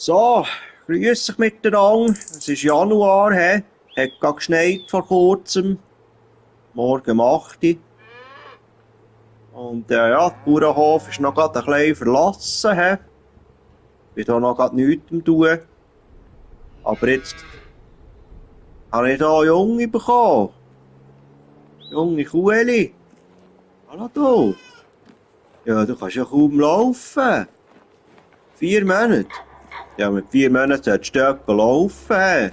So, grüß dich miteinander. Es ist Januar, he? Hat gerade geschneit vor kurzem. Morgen um 8 Uhr. Und ja, der Bauernhof ist noch gerade ein bisschen verlassen, he? Bin da noch gerade nichts am tun. Aber jetzt habe ich da Junge bekommen. Junge Kuhli. Hallo du. Ja, du kannst ja kaum laufen. 4 Monate. Ja, mit 4 Monaten solltest du dort laufen, he?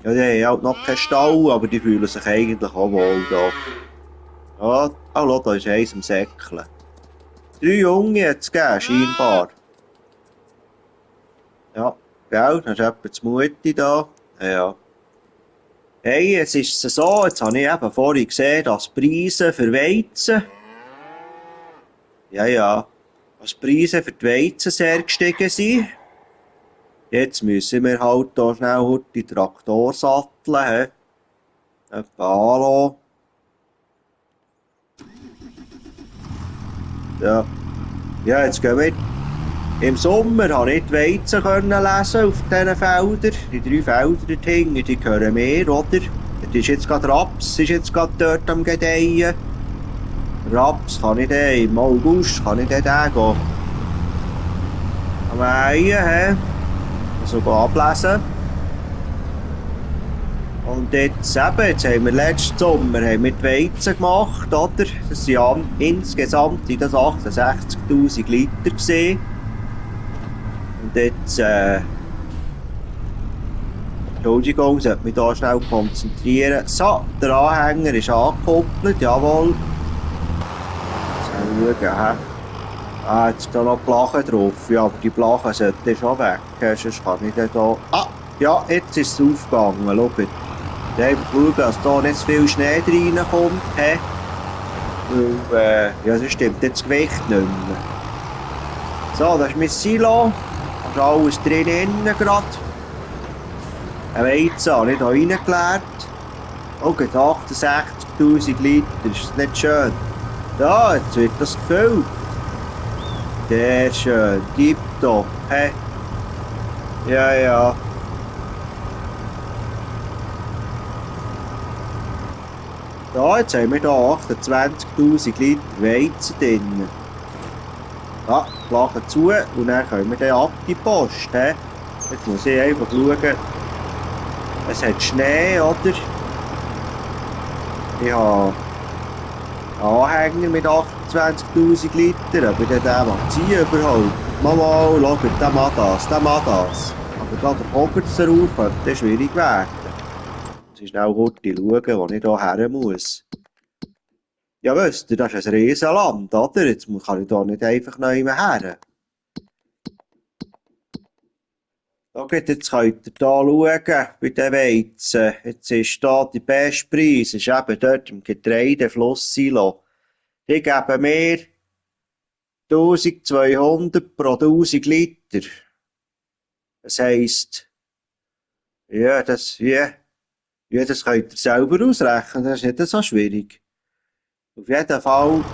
Ja, die haben halt noch keinen Stall, aber die fühlen sich eigentlich auch wohl da. Ja, hallo, da ist eins am Säckeln. 3 Junge hat es gegeben, scheinbar. Ja, gell, dann ist etwa die Mutti da. Ja. Hey, es ist so, jetzt habe ich eben vorhin gesehen, dass die Preise für Weizen, dass die Preise für die Weizen sehr gestiegen sind. Jetzt müssen wir halt hier schnell die Traktor satteln, he. Etwa anlassen. Ja. Ja, jetzt gehen wir. Im Sommer konnte ich die Weizen lesen auf diesen Feldern. Die 3 Felder dort hinten, die gehören mir, oder? Das ist jetzt gerade Raps, ist jetzt gerade dort am Gedeihen. Raps kann ich dann im August, kann ich dann den gehen. Am Eien, he? Also ablesen. Und jetzt eben, jetzt haben wir letzten Sommer haben wir die Weizen gemacht, oder? Das waren insgesamt sind das 68'000 Liter gewesen. Und jetzt, Entschuldigung, sollte mich hier schnell konzentrieren. So, der Anhänger ist angekoppelt, jawohl. Schauen, hä? Ah, jetzt ist da noch Blachen drauf. Ja, aber die Blachen sollten schon weg. Sonst kann ich dann hier... Ah, ja, jetzt ist es aufgegangen. Schaut. Einfach schauen, dass da nicht zu viel Schnee reinkommt. He? Weil, ja, sonst stimmt jetzt das Gewicht nicht mehr. So, das ist mein Silo. Da ist alles drin gerade. Ein Weizen habe ich hier reingeleert. Oh, 68'000 Liter, ist das nicht schön? Ja, jetzt wird das gefüllt. Sehr schön, tipptopp, hä? Ja, ja. Da, jetzt haben wir hier 28'000 Liter Weizen drin. Ja, Flachen zu und dann können wir dann ab die Post, hä? Jetzt muss ich einfach schauen. Es hat Schnee, oder? Ich habe einen Anhänger mit 28'000 Liter, aber der macht sie überhaupt. Mama, schaut, der macht das, der macht das. Aber da der Oberster rauf könnte schwierig werden. Jetzt ist schnell kurz schauen, wo ich hier her muss. Ja, wisst ihr, das ist ein Riesenland, oder? Jetzt kann ich hier nicht einfach noch mehr her. Okay, jetzt könnt ihr hier schauen, bei den Weizen. Jetzt ist hier der beste Preis, ist eben dort im Getreideflusssilo. Die geben mir 1200 pro 1000 Liter. Das heisst, das könnt ihr selber ausrechnen, das ist nicht so schwierig. Auf jeden Fall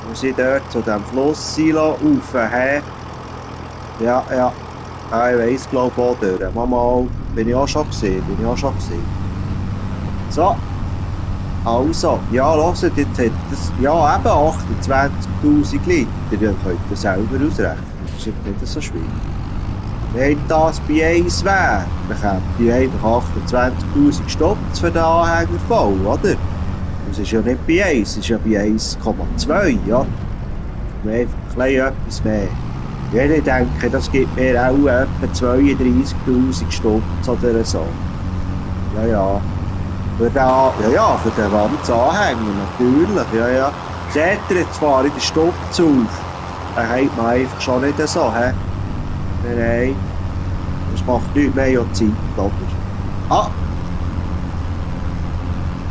muss ich dort zu diesem Flusssilo rauf. Ja, ah, ich weiss, glaube auch durch. Mal, bin ich auch schon gesehen, So, also, ja, hört, jetzt hat das, ja, eben 28'000 Liter, dann könnt ihr selber ausrechnen, das ist nicht so schwierig. Wenn das bei 1 wäre, dann hätte ich einfach 28'000 Stutz für den Anhänger voll, oder? Das ist ja nicht bei 1, es ist ja bei 1,2, ja. Wir einfach etwas mehr. Ja, ich denke, das gibt mir auch etwa 32'000 Stutz oder so. Ja. Für den Wandsanhänger, natürlich, ja. Seht ihr, jetzt fahre ich den Stutz auf. Dann hat man einfach schon nicht so, hä? Nein. Das macht nicht mehr Zeit, oder? Ah!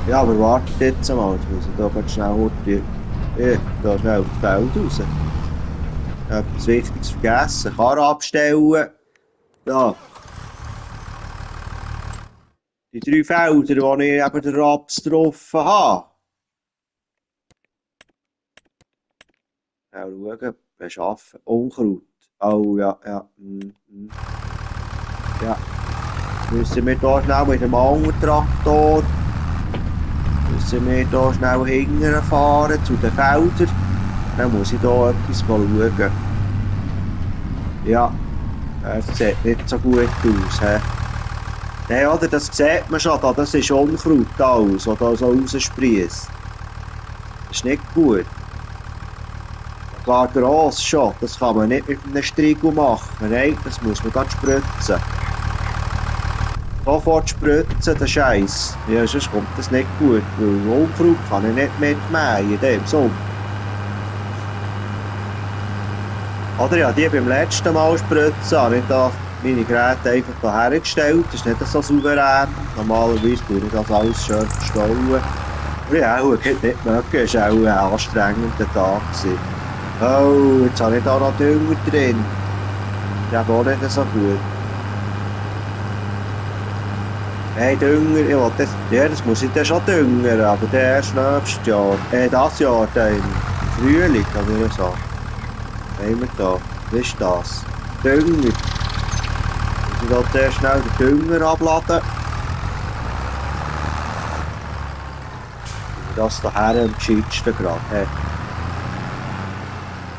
Ja, aber wartet jetzt mal, jetzt muss ich da ganz schnell da schnell auf das Feld raus. Ich habe etwas Wichtiges vergessen. Karre abstellen. Da. Die 3 Felder, wo ich eben den Raps getroffen habe. Schauen, beschaffen. Unkraut. Oh ja, ja. Ja. Müssen wir hier schnell mit dem anderen Traktor, müssen wir hier schnell hinten fahren zu den Feldern. Dann muss ich hier etwas mal schauen. Ja, das sieht nicht so gut aus. He? Nein, oder? Das sieht man schon, da, das ist Unkraut alles, was da so raussprießt. Das ist nicht gut. Sogar gross schon, das kann man nicht mit einem Striegel machen. Nein, das muss man gerade spritzen. Sofort spritzen, der Scheiß. Ja, sonst kommt das nicht gut, weil Unkraut kann ich nicht mitmähen in dem Sommer. Oder ja, die beim letzten Mal spritzen, habe ich da meine Geräte einfach da hergestellt. Das ist nicht so souverän. Normalerweise tue ich das alles schön verstauen. Aber ja, ich hätte nicht mögen, es war auch ein anstrengender Tag. Oh, jetzt habe ich da noch Dünger drin. Das ist auch nicht so gut. Hey, Dünger, ich will das, ja, das muss ich dann schon düngern, aber der erst nächstes Jahr. Das Jahr, dann im Frühling, kann ich sagen. Was haben wir da? Was ist das? Dünger. Ich will sehr schnell den Dünger abladen. Das daher am gescheitsten gerade. Hey.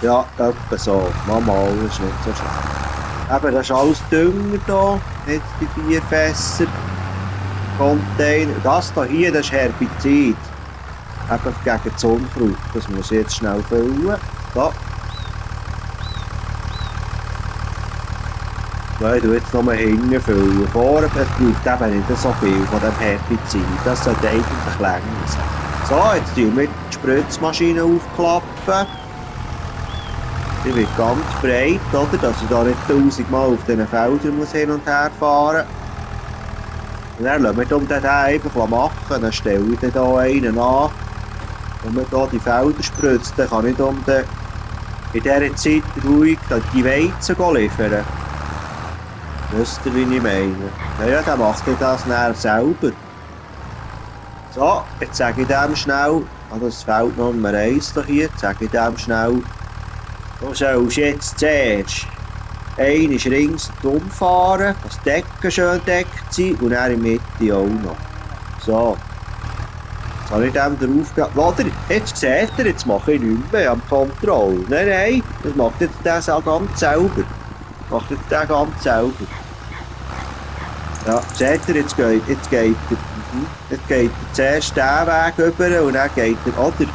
Ja, etwa so. Mama, ist nicht so schlecht. Eben, das ist alles Dünger hier. Nicht die 4 Fässer. Container. Das hier, das ist Herbizid. Eben gegen das Unkraut. Das muss ich jetzt schnell füllen. So. Nein, du jetzt nochmal hinten füllen. Vorne, es braucht eben nicht so viel von dem Herbizid. Das sollte eigentlich länger sein. So, jetzt tun wir die Spritzmaschine aufklappen. Die wird ganz breit, oder? Dass ich da nicht 1000 Mal auf diesen Feldern muss hin und her fahren. Und dann lassen wir den einfach machen. Dann stelle ich hier einen an. Und wenn hier die Felder spritzt, dann kann ich in dieser Zeit ruhig die Weizen liefern. Wisst ihr, wie ich meine? Ja, dann macht er das dann selber. So, jetzt sage ich dem schnell, das Feld Nummer 1 hier, jetzt sage ich dem schnell, du sollst jetzt zuerst einmal rings umfahren, dass die Decken schön deckt sind und dann in der Mitte auch noch. So. Jetzt habe ich dem drauf gegeben. Jetzt seht ihr, jetzt mache ich nichts mehr am Kontroll. Nein, nein, das macht jetzt das auch ganz selber. Macht jetzt das ganz selber. Ja, seht ihr, jetzt geht er. Jetzt geht er zuerst diesen Weg rüber und dann geht er, oder? Ihr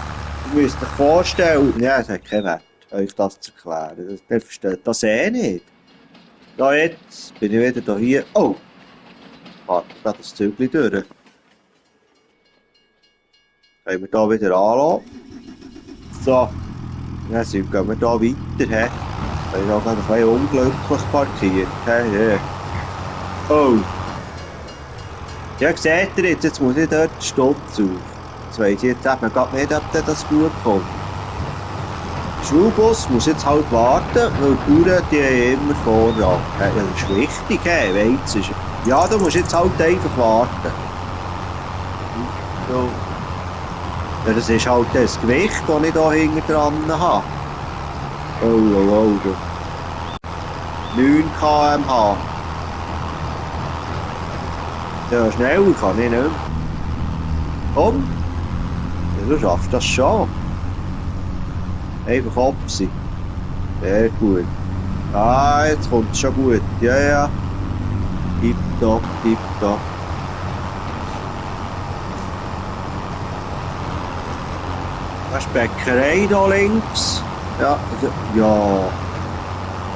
müsst euch vorstellen, ja, es hat keinen Wert, euch das zu erklären. Ihr versteht das eh nicht. Ja, jetzt bin ich wieder hier. Oh! Warte, da das Zügel durch. Können wir hier wieder anlassen. So. Ja, so gehen wir hier weiter. He. Ich habe gerade ein bisschen unglücklich parkiert. He. Ja. Oh! Ja, seht ihr jetzt muss ich dort den Stutz auf. Jetzt weiss ich jetzt eben gerade nicht, ob das gut kommt. Der Schulbus muss jetzt halt warten, weil die Bauern die haben immer Vorrang. Ja, das ist wichtig, hey, Weizen. Ja, du musst jetzt halt einfach warten. So. Ja, das ist halt das Gewicht, das ich hier hinten dran habe. Oh. 9 km/h. Ja, schneller kann ich nicht. Komm, ja, du schaffst das schon. Einfach abziehen. Sehr gut. Ah, jetzt kommt es schon gut. Ja. Tipptopp, tipptopp. Das ist die Bäckerei hier links. Ja.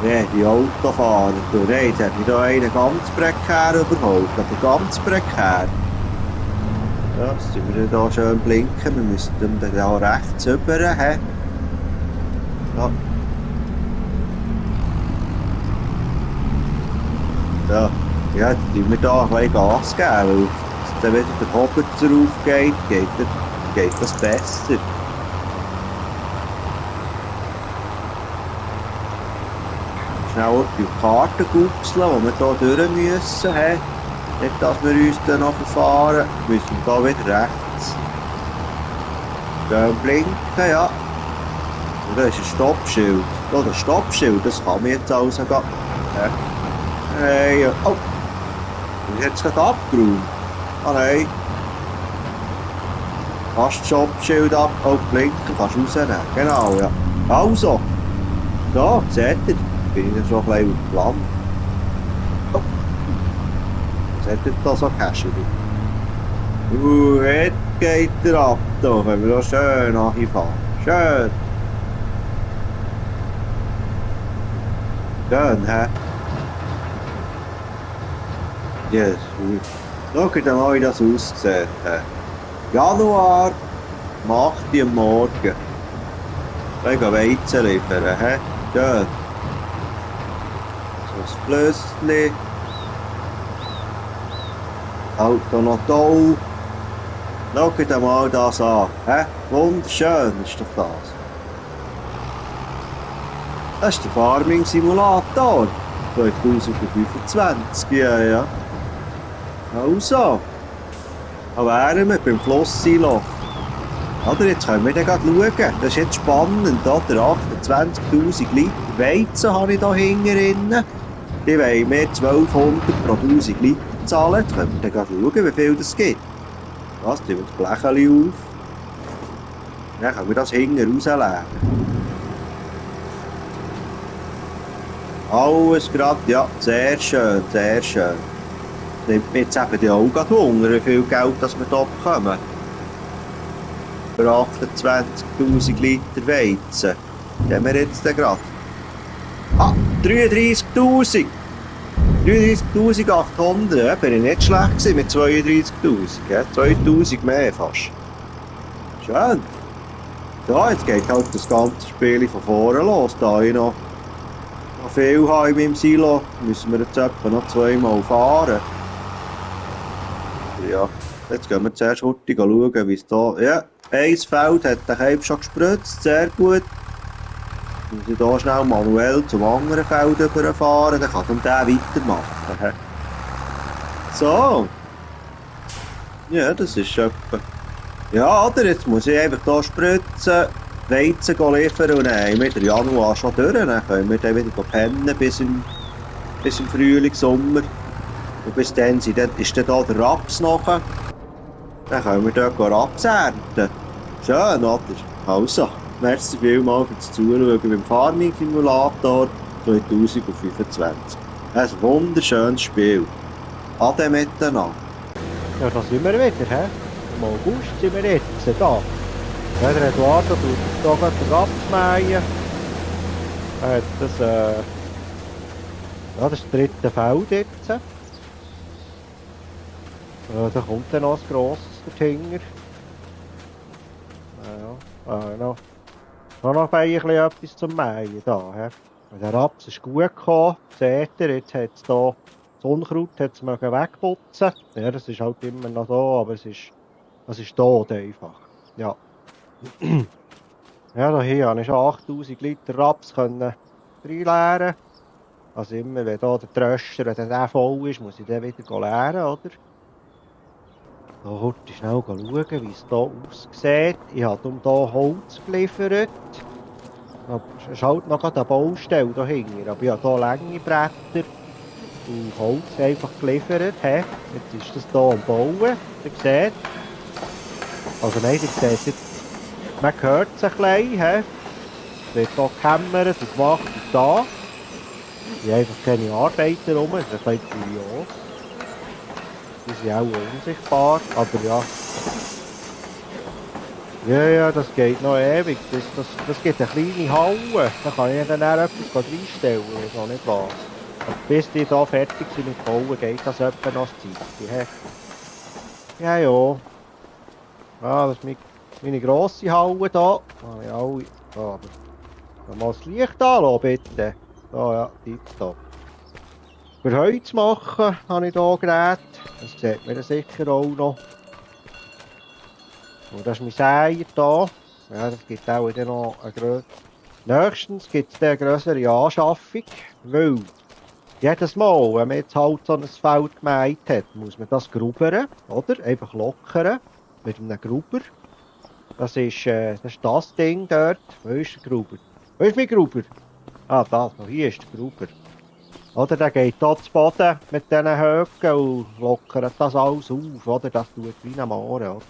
Nee, die Autofahrer. Nein, jetzt hat mich da einen ganz prekär überholt. Aber ganz prekär. Ja, jetzt sind wir hier schön blinken. Wir müssen dann hier rechts rüber. He? Ja. Ja, jetzt tun wir hier ein bisschen Gas geben. Weil dann wieder der Hobitzer aufgeht, geht das besser. Schnell die Karte gupseln, die wir hier durch müssen. He? Nicht, dass wir uns dann noch verfahren, müssen wir hier wieder rechts. Schön blinken, ja. Und da ist ein Stoppschild. Oh, das Stoppschild, das kann mir jetzt also gehen. Hey, oh, ist jetzt gerade abgeräumt. Ah nein. Hast das Stoppschild ab, oh, blinken, kannst du rausnehmen. Genau, ja. Also, da, seht ihr, bin ich schon ein bisschen auf Plan. Oh, seht ihr da so casual? Jetzt geht er ab, da können wir da schön nachfahren. Schön. Schön, hä? Yes. Schaut mal, wie das aussieht. Januar, um 8 Uhr am Morgen. Ich gehe Weizen liefern, hä? Schön. So ein Flössli. Auto noch toll. Schaut mal das an. Hä? Wunderschön ist doch das. Das ist der Farming Simulator 2025. Ja. Also. Da wären wir beim Flosssilo. Oder, jetzt können wir dann gerade schauen. Das ist jetzt spannend, oder? 28'000 Liter Weizen habe ich hier hinten. Die wollen mir 1200 pro 1000 Liter zahlen. Jetzt können wir dann gerade schauen, wie viel das gibt. Was, tun wir das Blechchen auf. Dann können wir das hinten rauslegen. Alles gerade, ja, sehr schön, sehr schön. Nimmt mir jetzt eben die Augen Hunger, wie viel Geld das wir hier bekommen. Für 28'000 Liter Weizen. Die haben wir jetzt gerade. Ah, 33'000! 33'800, ja, bin ich nicht schlecht gewesen mit 32'000, ja, 2'000 mehr fast. Schön. Ja, jetzt geht halt das ganze Spiel von vorne los, da ich noch viel habe in meinem Silo, müssen wir jetzt etwa noch 2-mal fahren. Ja, jetzt gehen wir zuerst hurtig schauen, wie es da... Ja, ein Feld hat der Kalb schon gespritzt, sehr gut. Muss ich hier schnell manuell zum anderen Feld überfahren, dann kann dann der weitermachen. So. Ja, das ist etwa... Ja, oder? Jetzt muss ich einfach hier spritzen, Weizen liefern und dann haben wir den Januar schon durch. Dann können wir dann wieder pennen bis im Frühling, Sommer. Und bis dann ist dann hier der Raps nachher. Dann können wir dort Raps ernten. Schön, oder? Also, merci vielmals fürs Zuschauen beim Farming Simulator 2025. Ein wunderschönes Spiel. Ade miteinander. Ja, da sind wir wieder, hä? Im August sind wir jetzt da. Ja, der Eduardo tut hier gerade den Raps mähen. Er hat das, ja, das ist das dritte Feld jetzt. Da kommt dann noch ein grosses dahinter. Ja, noch ein bisschen etwas zum Mähen da. He. Der Raps ist gut gekommen, seht ihr, jetzt hat es hier das Unkraut wegputzen. Ja, das ist halt immer noch da, aber es ist tot einfach. Ja. Ja, hier konnte ich schon 8000 Liter Raps reinleeren. Also immer, wenn hier der Tröscher, wenn der voll ist, muss ich den wieder leeren, oder? Da heute schnell schauen, wie es hier aussieht. Ich habe hier Holz geliefert. Es ist halt noch eine Baustelle dahinter, aber ich habe hier lange Bretter und Holz einfach geliefert. He. Jetzt ist das hier am Bauen, ihr seht. Also nein, ihr seht jetzt, man hört es ein bisschen. He. Es wird hier gehämmert und gemacht und da. Ich habe einfach keine Arbeiter rum, das ist ein bisschen kurios. Die sind auch unsichtbar, aber ja. Ja, das geht noch ewig. Das gibt eine kleine Halle. Da kann ich dann auch etwas reinstellen, ich weiß auch nicht was. Aber bis die hier fertig sind mit Bauen, geht das etwa noch Zeit. Ja. Ja, das ist meine grosse Halle hier. Da habe ich alle. Da mal das Licht anlassen, bitte. Da, ja, tipptopp. Für Heu zu machen, habe ich hier Geräte. Das sieht man sicher auch noch. Und das ist mein Säier hier. Ja, das gibt auch wieder noch eine größere. Nächstens gibt es eine größere Anschaffung, weil jedes Mal, wenn man jetzt halt so ein Feld gemäht hat, muss man das grubbern, oder? Einfach lockern mit einem Grubber. Das ist das Ding dort. Wo ist der Grubber? Wo ist mein Grubber? Ah, das noch. Hier ist der Gruber. Oder der geht hier zu Boden mit diesen Höcken und lockert das alles auf. Oder das tut wie ein Mohren. Oder?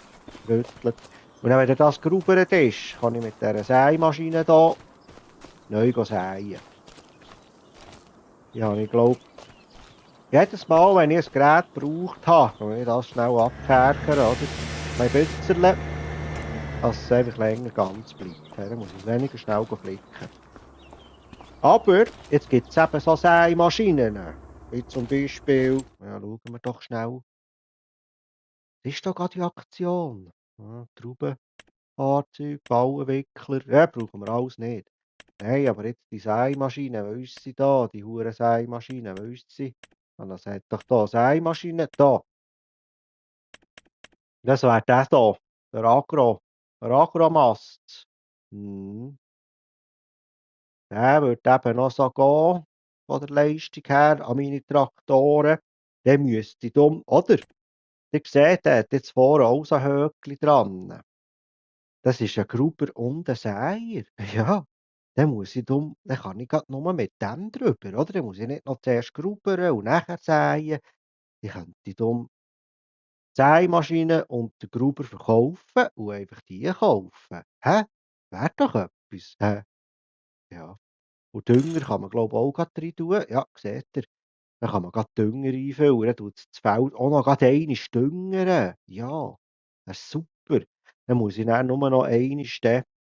Rüttelt. Und dann, wenn das gerubert ist, kann ich mit dieser Sämaschine hier neu säen. Ja, ich glaube, jedes Mal, wenn ich ein Gerät gebraucht habe, kann ich das schnell abkerkern, oder? Mein Bützerle, dass es einfach länger ganz bleibt. Dann muss ich es weniger schnell flicken. Aber jetzt gibt es eben so Sämaschinen. Wie zum Beispiel, ja, schauen wir doch schnell. Was ist da gerade die Aktion? Ja, Traubenfahrzeug, Bauenwickler. Ja, brauchen wir alles nicht. Nein, aber jetzt die Sämaschine, wo ist sie da? Die hure Sämaschine, wo ist sie? Und das hat doch da Sämaschine da. Das wäre der da. Der Agro. Der Agromast. Hm. Der würde eben noch so gehen, von der Leistung her, an meine Traktoren. Der müsste dumm, oder? Ihr seht, der hat jetzt vorne auch so ein Höckli dran. Das ist ein Gruber und ein Säier. Ja, dann muss ich dumm, dann kann ich grad nur mit dem drüber, oder? Dann muss ich nicht noch zuerst grubern und nachher säen. Ich könnte dumm die Sämaschine und den Gruber verkaufen und einfach die kaufen. Hä? Wäre doch etwas. Hä? Ja. Und Dünger kann man, glaube ich, auch grad rein tun. Ja, seht ihr. Dann kann man grad Dünger einfüllen. Dann tut das Feld auch noch grad einmal düngern. Ja, das ist super. Dann muss ich dann nur noch einmal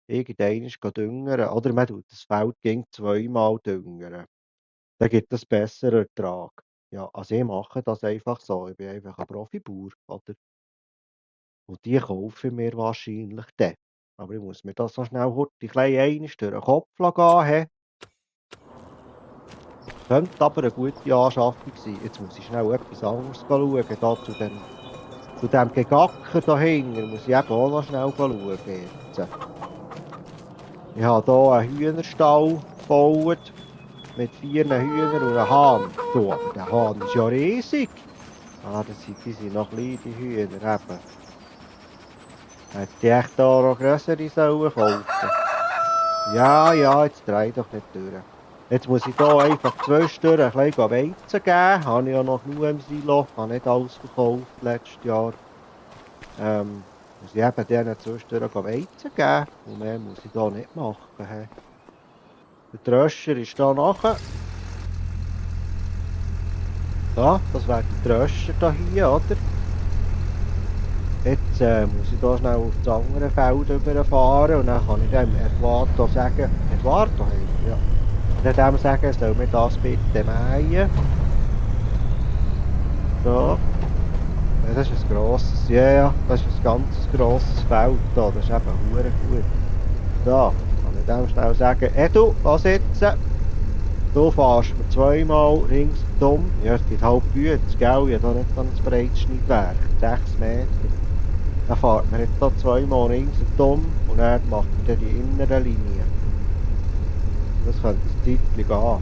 irgendeinmal düngern. Oder man tut das Feld gegen zweimal düngern. Dann gibt es besseren Ertrag. Ja, also ich mache das einfach so. Ich bin einfach ein Profibauer, oder? Und die kaufe ich mir wahrscheinlich dann. Aber ich muss mir das so schnell hurtig klein einmal durch den Kopf gehen. Könnte aber eine gute Anschaffung sein. Jetzt muss ich schnell etwas anderes schauen. Da zu dem Gegacker dahinter muss ich eben auch noch schnell schauen. Jetzt. Ich habe hier einen Hühnerstall gebaut mit 4 Hühnern und einem Hahn. Du, aber der Hahn ist ja riesig. Ah, die sind noch klein, die Hühner eben. Hätte ich echt da noch grössere sollen kaufen. Ja, ja, jetzt dreh doch nicht durch. Jetzt muss ich hier einfach 2 Stück ein bisschen Weizen geben. Habe ich ja noch genug im Silo. Habe nicht alles verkauft letztes Jahr. Muss ich eben diesen 2 Stück Weizen geben. Und mehr muss ich hier nicht machen. He. Der Tröscher ist hier nachher. Ja, das wäre der Tröscher hier, oder? Jetzt muss ich hier schnell auf das andere Feld überfahren. Und dann kann ich dem Eduardo sagen, Eduardo heisst er, ja. Dann dem sagen, soll mir das bitte mähen. So. Ja, das ist ein grosses, ja, ja, das ist ein ganz grosses Feld da. Das ist eben hure gut. So, kann ich dem schnell sagen, Edu, was jetzt? Du fährst mir zweimal ringsum. Ja, es gibt halb Güte, gell? Ich habe da nicht so ein breites Schneidwerk, 6 Meter. Dann fährt man jetzt da zweimal ringsum und dann macht man dann die innere Linie. Das könnte ein Zeitchen gehen.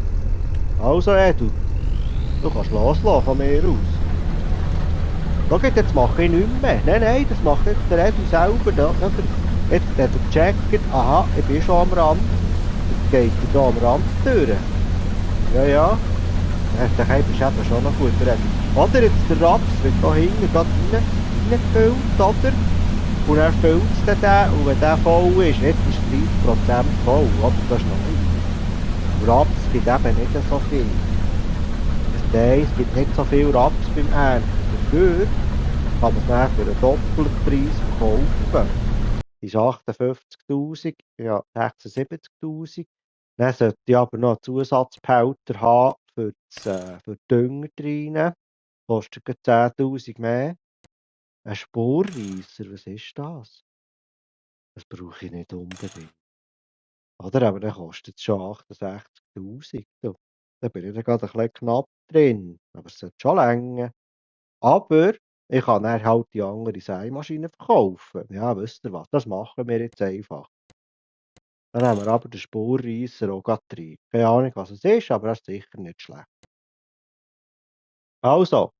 Also Edu, du kannst loslassen von mir aus. Schau, jetzt mache ich nichts mehr. Nein, nein, das macht jetzt der Edu selber. Da. Jetzt hat er gecheckt, aha, ich bin schon am Rand. Jetzt geht er hier am Rand durch. Ja, ja. Der Keib ist eben schon noch gut. Oder jetzt der Raps wird hier hinten gerade reingefüllt, oder? Und er füllt es dann, und wenn der voll ist, jetzt ist 30% voll, oder? Das ist noch nicht. Raps gibt eben nicht so viel. Nein, es gibt nicht so viel Raps beim Ernten. Dafür kann man es dann für einen doppelten Preis verkaufen. Ist 58'000, ja 76'000. Dann sollte ich aber noch einen Zusatzbehälter haben für die Dünger rein. Kostet gleich 10'000 mehr. Ein Spurreisser, was ist das? Das brauche ich nicht unbedingt. Oder? Aber dann kostet es schon 68'000. Du. Da bin ich dann gerade ein bisschen knapp drin. Aber es sollte schon länger. Aber ich kann dann halt die andere Sämaschine verkaufen. Ja, wisst ihr was? Das machen wir jetzt einfach. Dann haben wir aber den Spurreisser auch gerade drin. Keine Ahnung, was es ist, aber er ist sicher nicht schlecht. Also,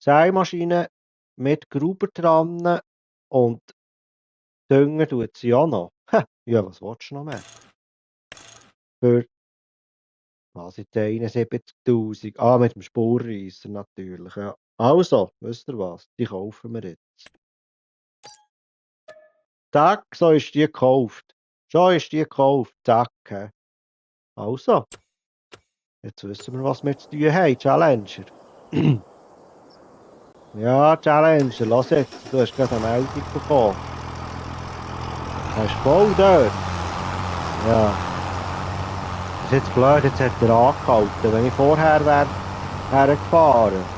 Sämaschine mit Gruber dran und Dünger tut sie auch noch. Ha, ja, was willst du noch mehr? Für, was jetzt 71'000. Ah, mit dem Spurreisser natürlich, ja. Also, wisst ihr was? Die kaufen wir jetzt. Zack, so ist die gekauft. Schon ist die gekauft, zack. Hä. Also, jetzt wissen wir, was wir zu tun haben, Challenger. Ja, Challenger, lass jetzt, du hast gerade eine Meldung bekommen. Hast du voll dort? Ja. Das ist jetzt blöd, jetzt hat er angehalten. Wenn ich vorher wäre hergefahren,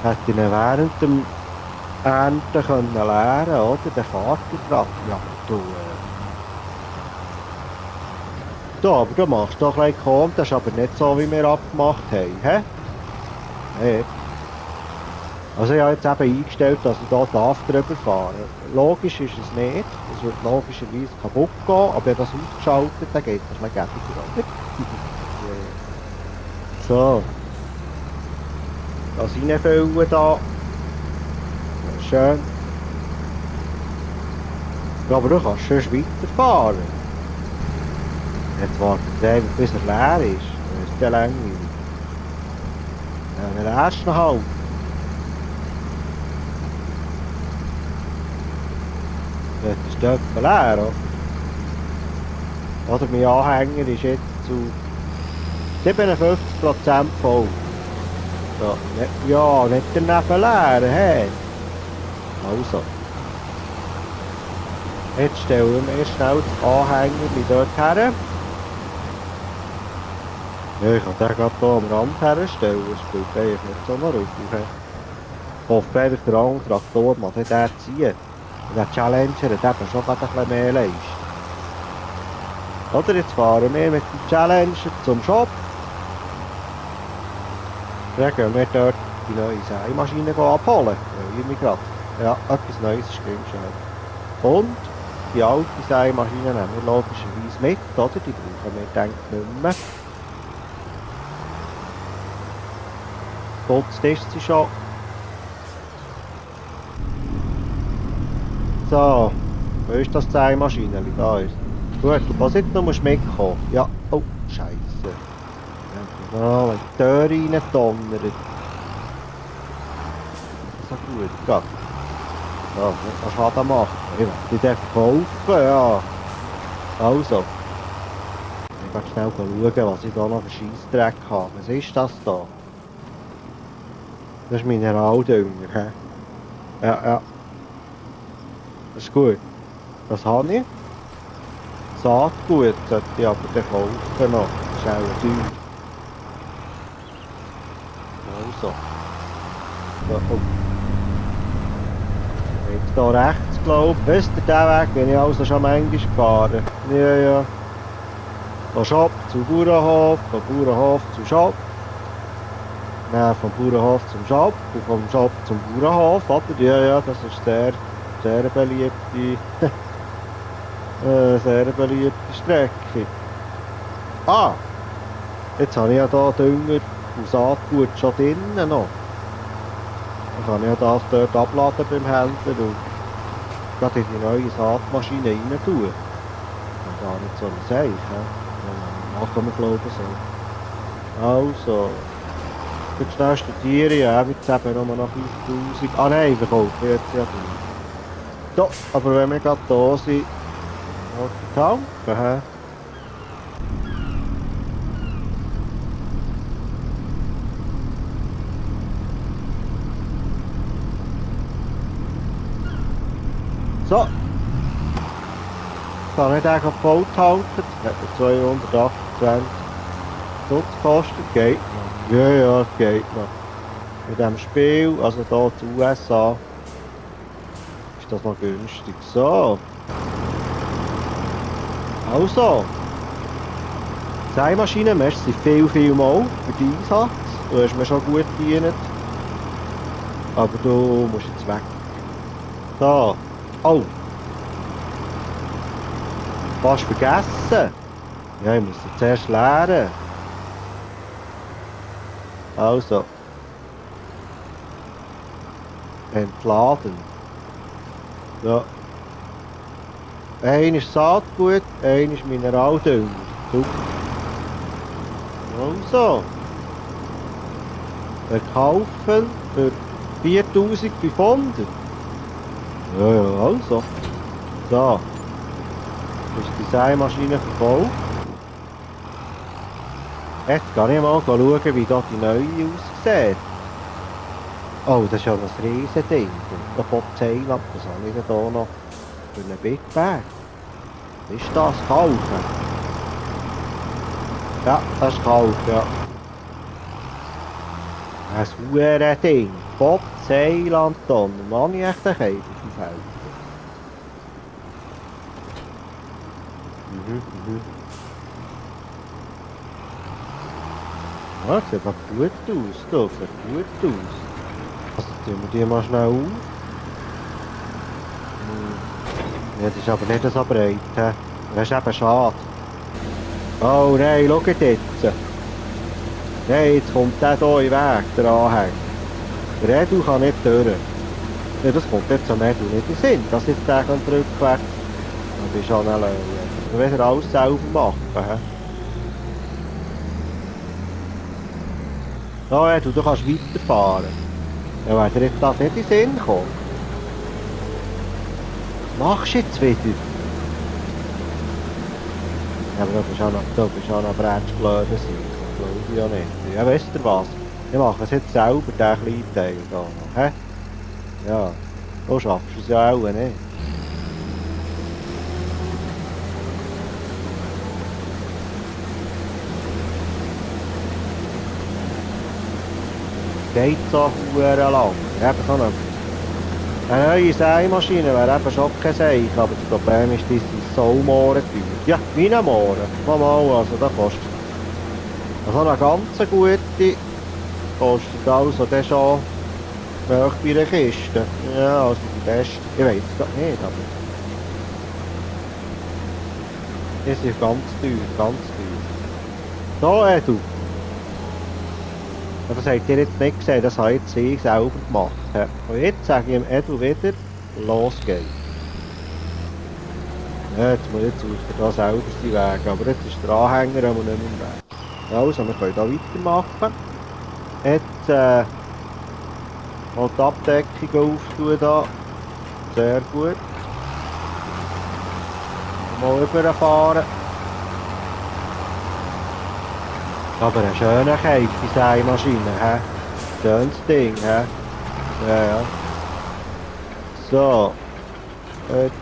hätte ich ihn während dem Ernten können leeren, oder? Der fährt er gerade. Ja, du, du, aber du machst doch gleich kommen, das ist aber nicht so, wie wir abgemacht haben, hä? Hey. Also ich habe jetzt eben eingestellt, dass ich hier drüber fahren darf. Logisch ist es nicht, es wird logischerweise kaputt gehen, aber ich habe das ausgeschaltet, dann geht das nicht gäbiger, oder? So. Das reinfüllen da. Schön. Ja, aber du kannst schon weiterfahren. Jetzt wartet er einfach, bis er leer ist. Das ist ja langweilig. Ja, den ersten halt. Jetzt ist der etwa leer, oder? Oder mein Anhänger ist jetzt zu 57% voll. So, ja, nicht daneben leer, hey. Also. Jetzt stellen wir schnell das Anhänger dort her. Ja, ich kann den gerade hier am Rand herstellen, das spielt eigentlich nicht so eine Rolle. Ich hoffe einfach, der andere Traktor muss nicht ziehen. Und der Challenger hat eben schon gerade ein bisschen mehr Leistung. Oder, jetzt fahren wir mit dem Challenger zum Shop. Dann gehen wir dort die neue Sämaschine abholen. Weil ich mich gerade. Ja, etwas Neues ist schon. Und die alte Sämaschine nehmen wir logischerweise mit, oder? Die brauchen wir, denke ich, nicht mehr. Putzt ist sie schon. So, wo ist das Sämaschine? Da ist. Gut, was jetzt noch musst du mitkommen? Ja, oh, Scheiße. Ja, wenn die Tür rein donnert. So gut, ja. Ja, was kann er machen? Ich will die dann verkaufen, ja. Also. Ich werde schnell schauen, was ich da noch für Scheissdreck habe. Was ist das da? Das ist Mineraldünger, hä? Ja, ja. Das ist gut. Das habe ich. Saatgut sollte ich aber dann kaufen noch. Das ist auch teuer. Also. So, oh. Jetzt hier rechts, glaube ich. Wisst ihr, den Weg bin ich also schon manchmal gefahren. Ja, ja. Von Shop zu Bauernhof, von Bauernhof zu Shop. Dann vom Bauernhof zum Shop und vom Shop zum Bauernhof, oder? Ja, ja, das ist sehr beliebte, sehr beliebte Strecke. Ah! Jetzt habe ich ja hier Dünger und Saatgut schon drinnen noch. Dann kann ich ja das dort abladen beim Händler und gerade in die neue Saatmaschine rein tun. Das ist gar nicht so ein Seich, ja. Machen wir, glaube ich, so. Also. Jetzt schnell studieren, ja, jetzt eben nur noch 5000. Ah nein, wir kaufen jetzt ja nicht. So, aber wenn wir gerade da sind, auf die Tanke, hä? So. Jetzt habe ich den voll tanken. Hat mir 228 Stutz gekostet. Geht noch. Ja, ja, es geht noch. Mit diesem Spiel, also hier zu USA, ist das noch günstig. So. Also. Sämaschine, merci viel mal für den Einsatz. Du hast mir schon gut gedient. Aber du musst jetzt weg. So. Oh. Fast vergessen. Ja, ich muss jetzt zuerst leeren. Also. Entladen. Ja. Einer ist Saatgut, einer ist Mineraldünger. Super. Also. Verkaufen für 4500. Ja, ja, also. So. Ist die Sämaschine verkauft. Jetzt kann ich mal schauen, wie da die neue aussieht. Oh, das ist ja ein riesen Ding. Da kommt Zeiland, was habe ich denn da noch für einen Big Bag? Ist das kalt? Ja, das ist kalt, ja. Ein verdammtes Ding. Bob Zeiland Donner. Mann, ich echt ein Käfer auf dem Feld. Ja, sieht noch gut aus, da, sieht gut aus. Also tun wir die mal schnell auf. Ja, das ist aber nicht so breit. He. Das ist eben schade. Oh nein, schau jetzt. Nein, jetzt kommt der hier in den Weg, der Anhänger. Der Edu kann nicht durch. Ja, das kommt jetzt am Edu nicht in den Sinn, dass jetzt der kann rückwärts. Das ist schon eine Löwe. Du willst alles selber machen. He. So Edu, du kannst weiterfahren. Ja, wenn dir jetzt das nicht in den Sinn kommt. Was machst du jetzt wieder? Ja, aber du bist auch noch Bretschblöde sein. Das glaube ich ja nicht. Ja, weißt du was? Ich mache es jetzt selber, diesen kleinen Teil da noch. Hä? Ja, du schaffst es ja auch nicht. Geht so verdammt lang. Eben so eine neue Sämaschine wäre eben schon kein Seich, aber das Problem ist, die sind so Mohren teuer. Ja, meine Mohren. Mal, also da kostet so eine ganz gute kostet also dann schon nahe bei einer Kiste. Ja, also die beste. Ich weiß es gerade nicht, aber die sind ganz teuer, ganz teuer. So, Edu. Ja, das habt ihr jetzt nicht gesehen, das habe jetzt ich selber gemacht. Und jetzt sage ich dem Edu wieder, los geht's. Ja, jetzt muss ich da selber seinen Weg, aber jetzt ist der Anhänger aber nicht mehr im Weg. Also, wir können hier weitermachen. Jetzt mal die Abdeckung auftun da. Sehr gut. Mal rüberfahren. Aber eine schöne Kälte, die Sämaschine, hä? Schönes Ding, hä? Ja, ja. So. Jetzt,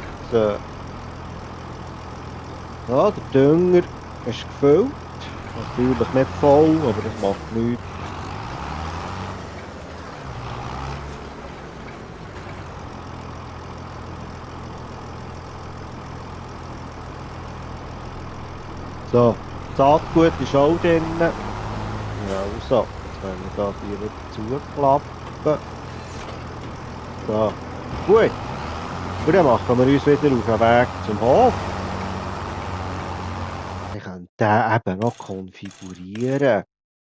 ja, der Dünger ist gefüllt. Natürlich nicht voll, aber das macht nichts. So, Saatgut ist auch drin. Ja, also, jetzt werden wir da die wieder zuklappen. So, gut. Und dann machen wir uns wieder auf den Weg zum Hof. Ich kann den eben noch konfigurieren.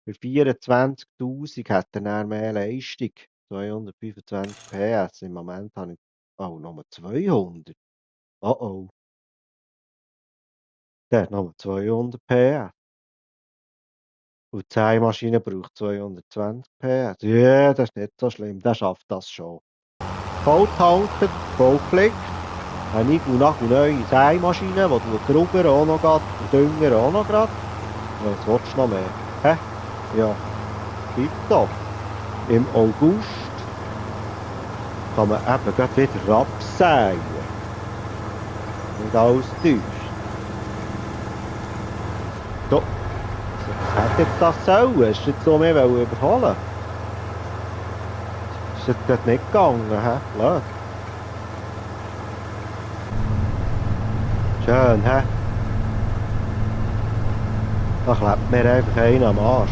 Für 24'000 hat er mehr Leistung. 225 PS. Im Moment habe ich nur 200. Oh oh. Der hat nur 200 PS. Und die Sämaschine braucht 220 PS. Ja, das ist nicht so schlimm. Der schafft das schon. Voll tanken, voll geflickt. Eine neue Sämaschine, die Rugger auch noch geht und Dünger auch noch gerade. Jetzt willst du noch mehr. Hä? Ja. Tipptopp. Im August kann man eben gerade wieder Raps säen. Nicht alles täuscht. So. Was hätte jetzt das sollen? Hast du jetzt so mehr überholen? Ist das dort nicht gegangen, hä? Blöd. Schön, hä? Da klebt mir einfach einen am Arsch.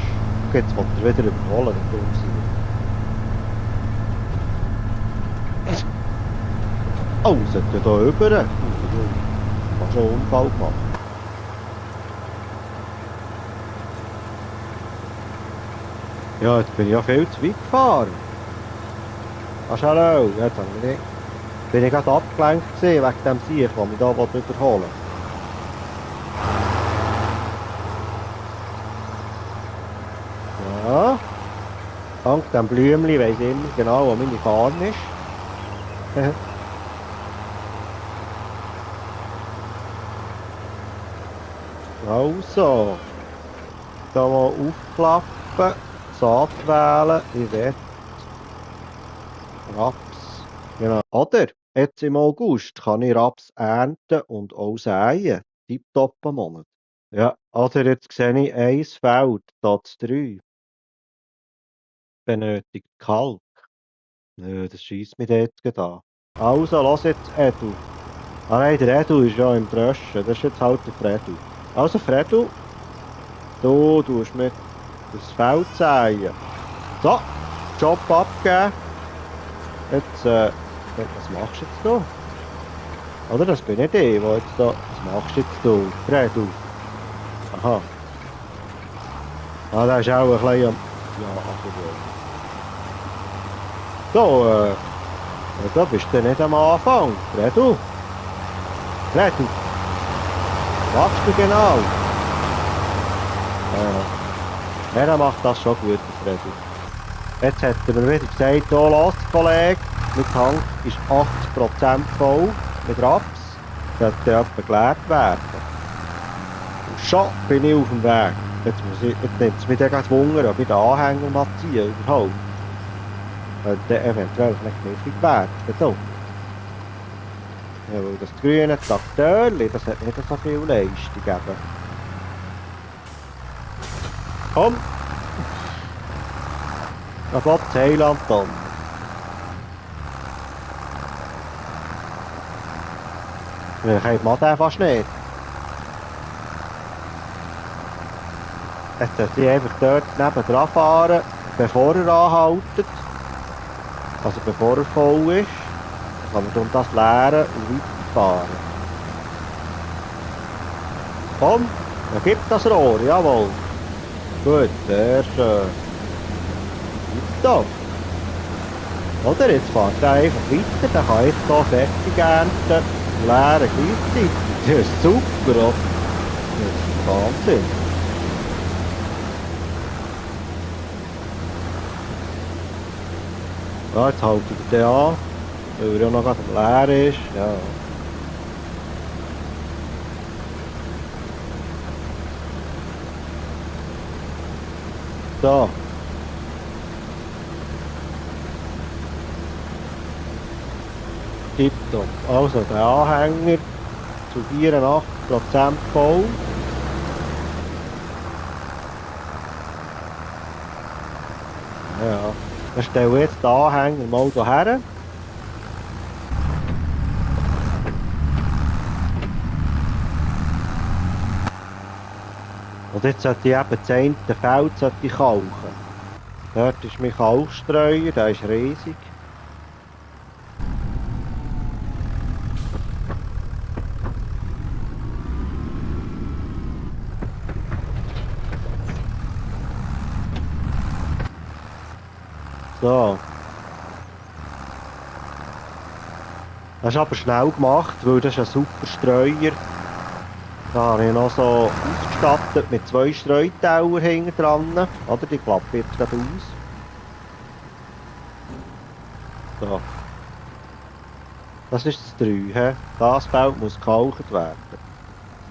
Jetzt will er wieder überholen, der Dummsein. Oh, sollte ja hier rüber. Ich habe schon einen Unfall gemacht. Ja, jetzt bin ich ja viel zu weit gefahren. Ach, hallo. Jetzt haben wir nicht. Bin ich gerade abgelenkt gewesen, wegen dem Sieg, der mich da überholen will. Ja. Dank dem Blümchen weiss ich immer genau, wo meine Farm ist. Also. Da mal aufklappen. Saat wählen. Ich werde Raps. Genau. Oder? Jetzt im August kann ich Raps ernten und auch säen. Tipptopp am Monat. Ja, oder jetzt sehe ich ein Feld, das 3. Benötigt Kalk. Nö, das scheisst mich jetzt gerade an. Also, lass jetzt Edu. Ah nein, der Edu ist ja im Tröschen. Das ist jetzt halt der Fredu. Also, Fredu, du tust mir das Feld säen. So, Job abgeben. Jetzt, was machst du jetzt da? Oder, das bin nicht ich, wo jetzt da... Was machst du jetzt da, Fredu? Aha. Ah, der ist auch ein bisschen am... Ja, aber... So, da bist du nicht am Anfang. Fredu? Fredu? Was machst du genau? Er macht das schon gut, der Fredu. Jetzt hat er mir wieder gesagt, oh, lass, Kollege, mein Tank ist 80% voll mit Raps. Das sollte etwa geleert werden. Und schon bin ich auf dem Weg. Jetzt nimmt es mich dann Wunder, ob ich den Anhänger mal ziehe überhaupt. Könnte eventuell nicht knifflig werden. So. Ja, weil das grüne Traktörli, das hat nicht so viel Leistung gegeben. Komm! Da kommt das Heiland dann. Ich kann den fast nicht. Jetzt sollte ich einfach dort nebendran fahren, bevor er anhaltet. Also bevor er voll ist. Dann kann man das leeren und weiterfahren. Komm, dann gib das Rohr, jawohl. Gut, sehr schön. Weiter. Oder jetzt fährt er einfach weiter, dann kann ich hier fertig ernten und leeren gleichzeitig. Das ist super, oder? Das ist Wahnsinn. Ja, jetzt haltet er den an, weil er ja noch gerade am Leeren ist. Ja. So. Tipptopp. Also der Anhänger zu 84% voll. Ja. Dann stelle ich jetzt den Anhänger mal hierher. Und jetzt sollte ich eben das eine Feld kalken. Dort ist mein Kalkstreuer, der ist riesig. So. Das ist aber schnell gemacht, weil das ist ein super Streuer. Da habe ich noch so ausgestattet mit 2 Streutauern hinten dran. Oder die klappen jetzt gerade aus. So. Das ist das 3. He? Das Feld muss gekalkt werden.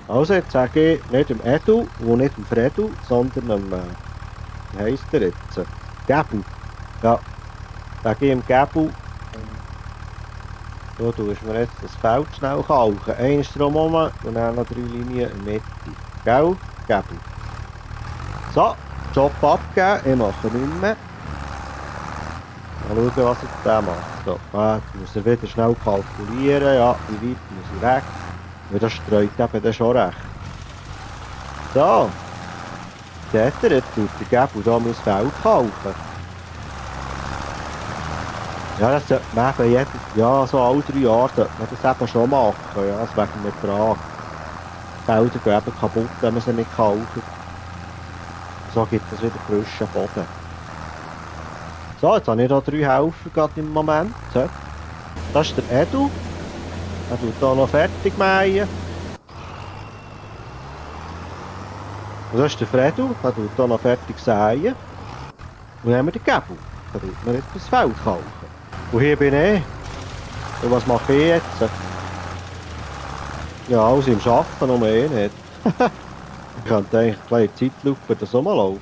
Also jetzt sage ich nicht dem Edu und nicht dem Fredu, sondern dem, wie heisst der jetzt? Gebu. Ja. Sage ich ihm Gebu. So tust mir jetzt das Feld schnell kalken. Eins drumherum und dann noch 3 Linien in der Mitte. Gell? Gebu. So, Job abgeben. Ich mache nicht mehr. Mal schauen, was jetzt der macht. So, jetzt muss er wieder schnell kalkulieren. Ja, wie weit muss ich weg? Weil das streut eben dann schon recht. So. Seht ihr, jetzt tut der Gebu da mein Feld kalken. Ja, das sollte man eben so alle 3 Jahre sollte man das eben schon machen. Ja, das wegen dem Ertrag. Die Felder gehen eben kaputt, wenn man sie nicht kalkt. So gibt es wieder frischen Boden. So, jetzt habe ich hier 3 Helfer gerade im Moment. So. Das ist der Edu. Er tut hier noch fertig mähen. Und das ist der Fredu. Er tut hier noch fertig säen. Und dann haben wir den Gebel. Da tut man jetzt das Feld kaufen. Und hier bin ich. Und was mache ich jetzt? Ja, alles im Schaffen, nur eh nicht. Ich könnte eigentlich gleich in Zeitlupe das auch mal laufen.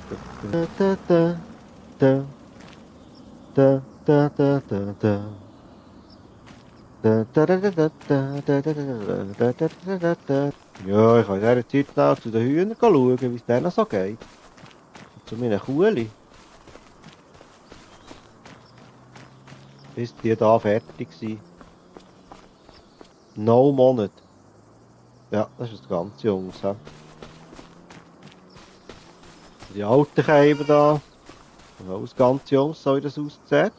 Da, da, da, da, da, da, da, da. Ja, ich kann in dieser Zeit noch zu den Hühnern schauen, wie es denen so geht. Und zu meinen Kuhli. Bis die hier fertig sind. 9 Monate. Ja, das ist das ganze Jungs. He. Die alten Käben hier. Und auch das ganze Jungs, so wie das aussieht.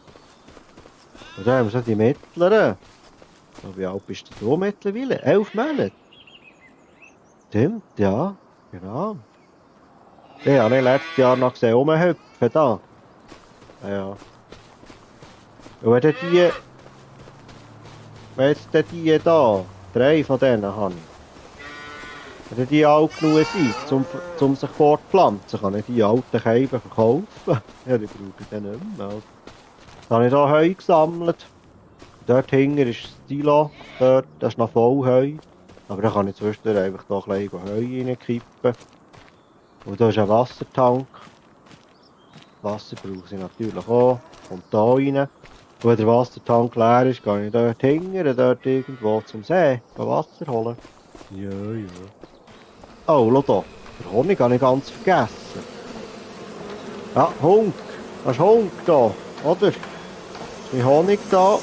Und dann haben wir schon die mittleren. Wie alt bist du mittlerweile? 11 Monate? Stimmt, ja. Genau. Den habe ich letztes Jahr noch gesehen, rumhüpfen da. Ja. Und wenn die... Wenn jetzt die da, 3 von denen habe ich. Wenn die alt genug sind, um sich fortpflanzen, kann ich die alten Käben verkaufen. Ja, die brauche ich dann nicht mehr. Dann habe ich hier Heu gesammelt. Dort hinten ist das Silo, dort, das ist noch voll Heu. Aber da kann ich zwischendurch einfach da ein bisschen Heu reinkippen. Und da ist ein Wassertank. Wasser brauche ich natürlich auch. Kommt da rein. Und wenn der Wassertank leer ist, gehe ich dort hinten, dort irgendwo zum See Wasser holen. Ja, ja. Oh, schau da. Den Honig habe ich ganz vergessen. Ja, Hund. Das ist Hund da, oder? Mein Honig da.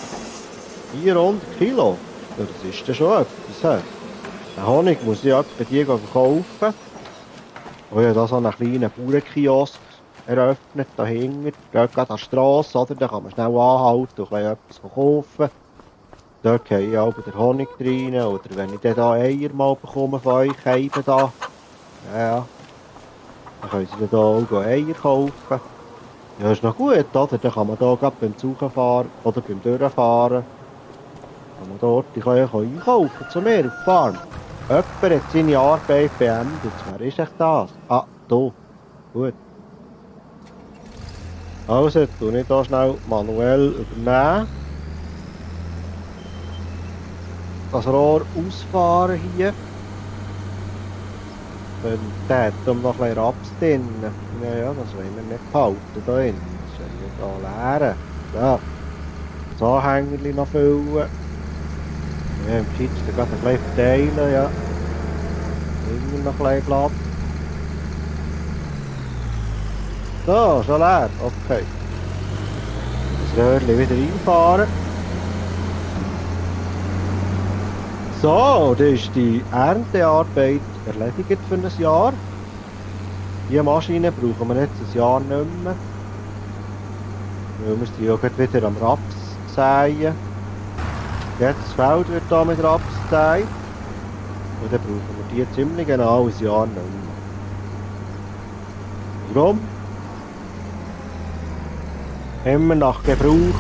400 Kilo. Ja, das ist ja schon etwas. Den Honig muss ich bei dir verkaufen. Und ich habe da so einen kleinen Bauernkiosk eröffnet, da hinten. Dort geht an der Strasse, oder? Da kann man schnell anhalten und etwas kaufen. Dort gehe ich auch den Honig rein. Oder wenn ich dann Eier mal bekomme von euch, Käben da. Ja, dann können sie da auch Eier kaufen. Ja, ist noch gut, oder? Dann kann man da gerade beim Zugfahren oder beim Durchfahren kann man dort die einkaufen zu mir auf die Farm. Jemand hat seine Arbeit beendet. Wer ist echt das? Ah, du. Gut. Also, tue ich hier schnell manuell übernehmen. Das Rohr ausfahren hier. Und der hat noch ein bisschen Raps drin. Ja, das wollen wir nicht behalten da drin. Das wollen wir hier leeren. Ja. Das Anhängerchen noch füllen. Ja, im Kitz gerade ein bisschen verteilen, ja. Immer noch ein bisschen Platz. So, schon leer. Okay. Das Röhrchen wieder reinfahren. So, dann ist die Erntearbeit erledigt für ein Jahr. Diese Maschine brauchen wir jetzt ein Jahr nicht mehr. Weil wir sie ja wieder am Raps säen. Jetzt das Feld wird hier mit Raps gesät. Und dann brauchen wir die ziemlich genau ein Jahr nicht mehr. Warum? Immer nach Gebrauch.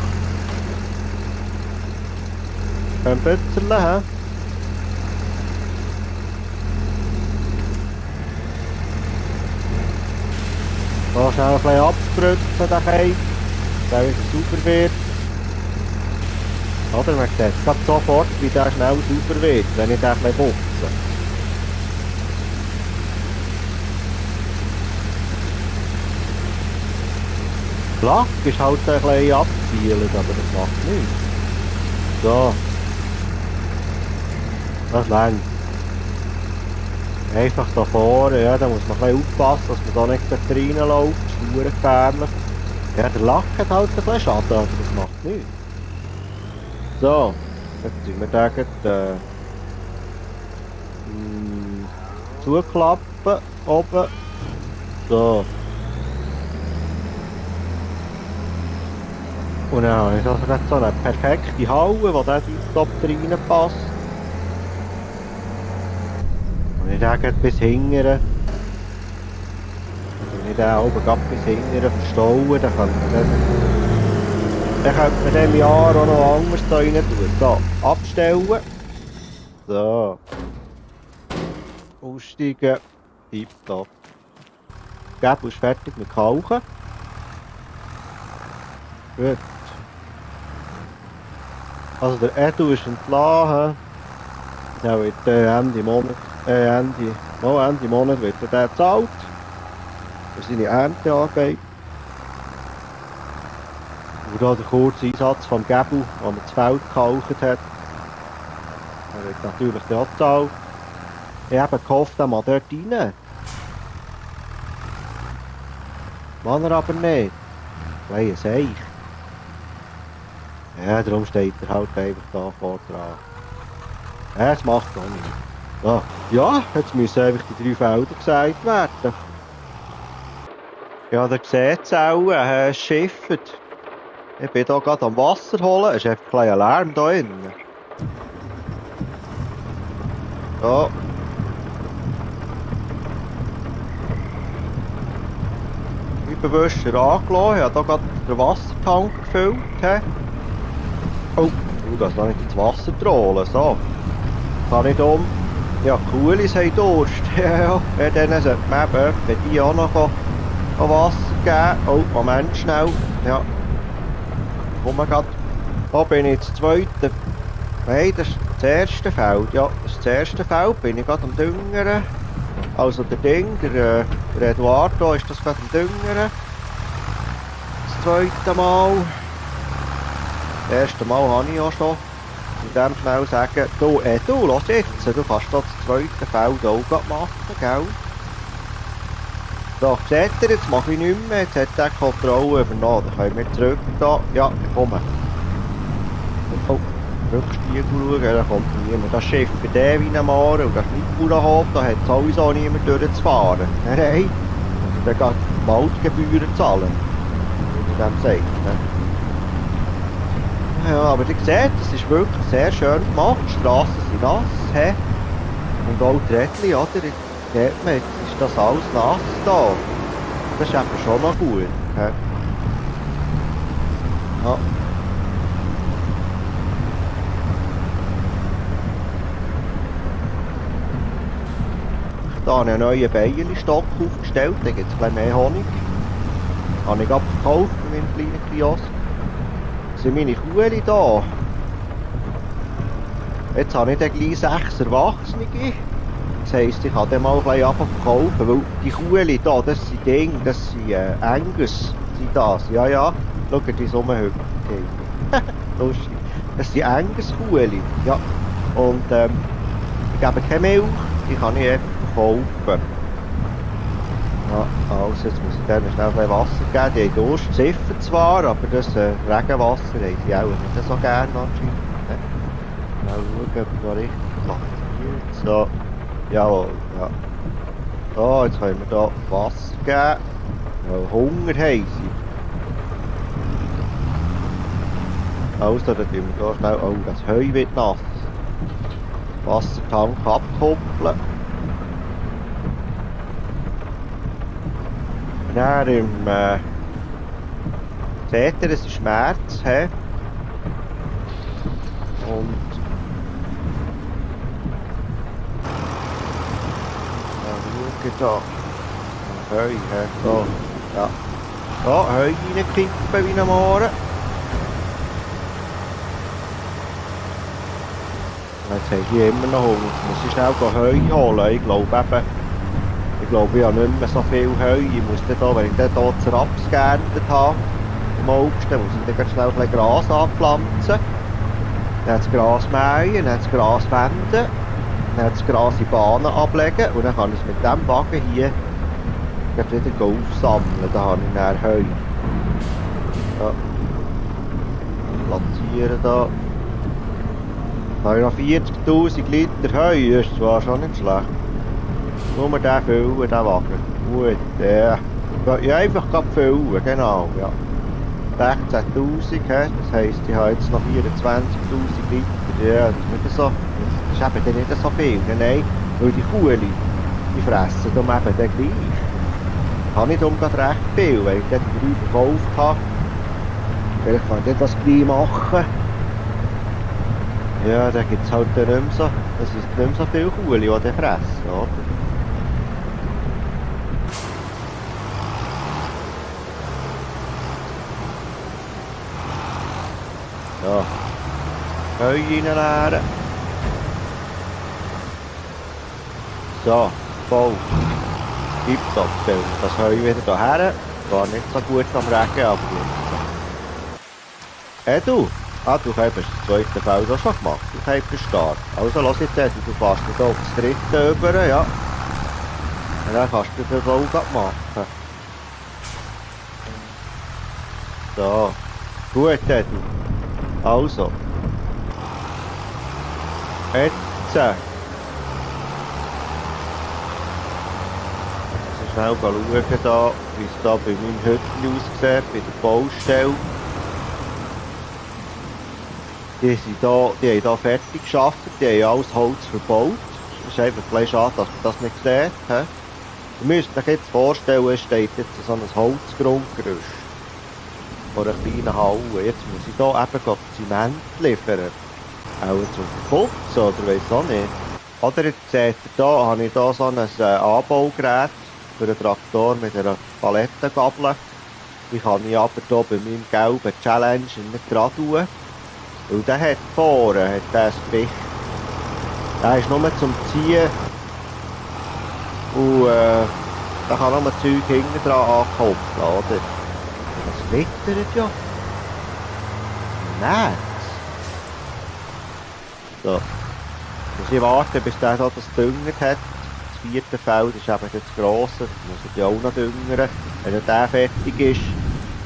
Ein Pützerle, hä? Da schnell ein bisschen abspritzen, den Käse, der wieder sauber wird. Oder man sieht gerade sofort, wie der schnell sauber wird, wenn ich den ein bisschen putze. Der Lack ist halt ein bisschen abgefielt, aber das macht nichts. So. Das längt. Einfach da vorne, ja, da muss man ein bisschen aufpassen, dass man da nicht reinläuft, das ist verdammt gefährlich. Ja, der Lack hat halt ein bisschen Schaden, aber das macht nichts. So, jetzt sind wir den zuklappen, oben. So. Und dann habe ich also so eine perfekte Halle, wo der top reinpasst. Und ich denke bis hinten. Und wenn ich den oben bis hinten verstauen, dann können wir Dann könnte man in diesem Jahr auch noch anders da rein tun. So, abstellen. So. Aussteigen. Tipptopp. Gäbel ist fertig mit Kauchen. Gut. Also der Edu ist entlassen. Der wird Ende Monat wird der gezahlt. Für seine Erntearbeit. Und da der kurze Einsatz vom Gäbel, wo man das Feld gekauft hat. Der wird natürlich auch gezahlt. Ich habe gehofft, er mal dort rein. Mann er aber nicht. Kleiner Seich. Ja, darum steht er halt einfach da vor dran. Ja, das macht auch nicht. Ah, ja, jetzt müssen einfach die 3 Felder gesagt werden. Ja, da sieht es auch, es schifft. Ich bin hier gerade am Wasser holen, es ist einfach ein kleiner Lärm hier drin. So. Überwischer angelassen, ich habe hier gerade den Wassertank gefüllt. Oh, ich darf noch nicht ins Wasser trollen, so. Kann ich um. Ja, Kuhlis haben Durst. Ja, denen sollte man eben, wenn die auch noch Wasser geben. Oh, Moment schnell. Ja. Komm grad. Da bin ich das zweite. Nein, das ist das erste Feld. Ja, das ist das erste Feld. Bin ich gerade am Düngern. Also der der Eduardo ist das gerade am Düngern. Das zweite Mal. Das erste Mal habe ich auch schon. In dem schnell sagen, du lass jetzt, du kannst das zweite Feld auch gerade machen, gell? So, seht ihr, jetzt mache ich nicht mehr, jetzt hat er die Kontrolle übernommen, dann können wir zurück da, ja, kommen. Oh, Rückspiegel schauen, da kommt niemand. Das Schiff bei dem wie ein Mare und das Schneidbauernhof, da hat sowieso niemand durchzufahren. Nein, da geht die Waldgebühren zahlen, wie man dem sagt. Ne? Ja, aber ihr seht, es ist wirklich sehr schön gemacht. Die Strassen sind nass. He? Und auch die Rädchen, oder? Sieht man, jetzt ist das alles nass da. Das ist eben schon noch gut. He? Ja. Da habe ich einen neuen Bienenstock aufgestellt. Da gibt es ein bisschen mehr Honig. Habe ich abgekauft bei meinem kleinen Kiosk. Sind meine Kuhli da. Jetzt habe ich dann gleich 6 Erwachsene. Das heisst, ich kann dann mal ein bisschen verkaufen, weil die Kuhli da, das sind Dinge, das sind Angus, sind das. Ja, ja, schaut die Sommerhütte. Lustig. Das sind Angus-Kuhli. Ja. Und ich gebe keine Milch, die kann ich einfach verkaufen. Ja, also jetzt muss ich denen schnell ein bisschen Wasser geben. Die haben Durst, Ziffen zwar, aber das Regenwasser haben sie auch nicht so gerne anscheinend. Mal schauen, ob da richtig platziert. So, jawohl, ja. So, jetzt können wir hier Wasser geben. Weil Hunger haben sie. Also, dann tun wir hier schnell, oh, das Heu wird nass. Wassertank abkoppeln. Dann seht ihr, es ist März, he? Und schau da. Heu, he? So, ja. So, Heu reinkippen wie ein Mohren. Jetzt haben sie immer noch Hunger. Jetzt muss ich schnell Heu holen. Ich glaube, ich habe nicht mehr so viel Heu. Ich muss dann da, wenn ich dann hier das Raps geerntet habe, im August, dann muss ich dann schnell ein bisschen Gras anpflanzen. Dann das Gras mähen, dann das Gras wenden, dann das Gras in Bahnen ablegen und dann kann ich es mit diesem Wagen hier wieder aufsammeln. Da habe ich dann Heu. Ja. Platzieren da. Da habe ich noch 40'000 Liter Heu, das ist zwar schon nicht schlecht. Nur den füllen, den Wagen. Gut, ja. Ja, einfach füllen, genau, ja. 16'000, das heisst, ich habe jetzt noch 24'000 Liter. Ja, das ist nicht so, das ist eben nicht so viel. Nein, weil die Kuhli, die fressen dann eben dann gleich. Ich habe nicht recht viel, weil ich die 3 verkauft habe. Vielleicht kann ich das gleich machen. Ja, da gibt es halt dann nicht mehr so, es ist nicht mehr so viel Kuhli, die dann fressen, oder? Ja. Heu reinleeren. So, voll. Tipptopp, stellen wir das Heu wieder hierher. War nicht so gut am Regen, aber gut. Hey du! Ah, du hast das zweite Feld auch schon gemacht. Du hast den Start. Also lass jetzt, Edu, du fährst hier auf das dritte über, ja. Und dann kannst du den Bau machen. So. Gut, Edu. Also. Jetzt. Schnell schauen, da, wie es da bei meinem Hütchen aussieht, bei der Baustelle. Die haben hier fertig geschafft, die haben alles Holz verbaut. Es ist einfach ein bisschen schade, dass man das nicht sieht. He? Ihr müsst euch jetzt vorstellen, es steht jetzt so ein Holzgrundgerüst von einer kleinen Halle. Jetzt muss ich hier eben Zement liefern. Auch zum Putzen oder weiss auch nicht. Oder jetzt seht ihr hier, habe ich hier so ein Anbaugerät für einen Traktor mit einer Palettengabel. Die kann ich aber hier bei meinem gelben Challenger nicht dran tun. Weil der hat vorne das Gewicht. Der ist nur zum Ziehen. Und da kann nur Zeug hinten dran ankoppeln, oder? Das wittert ja. Nein. So. Muss ich warten, bis der da das düngert hat. Das vierte Feld ist eben das grosse. Das muss ich auch noch düngern. Wenn der fertig ist,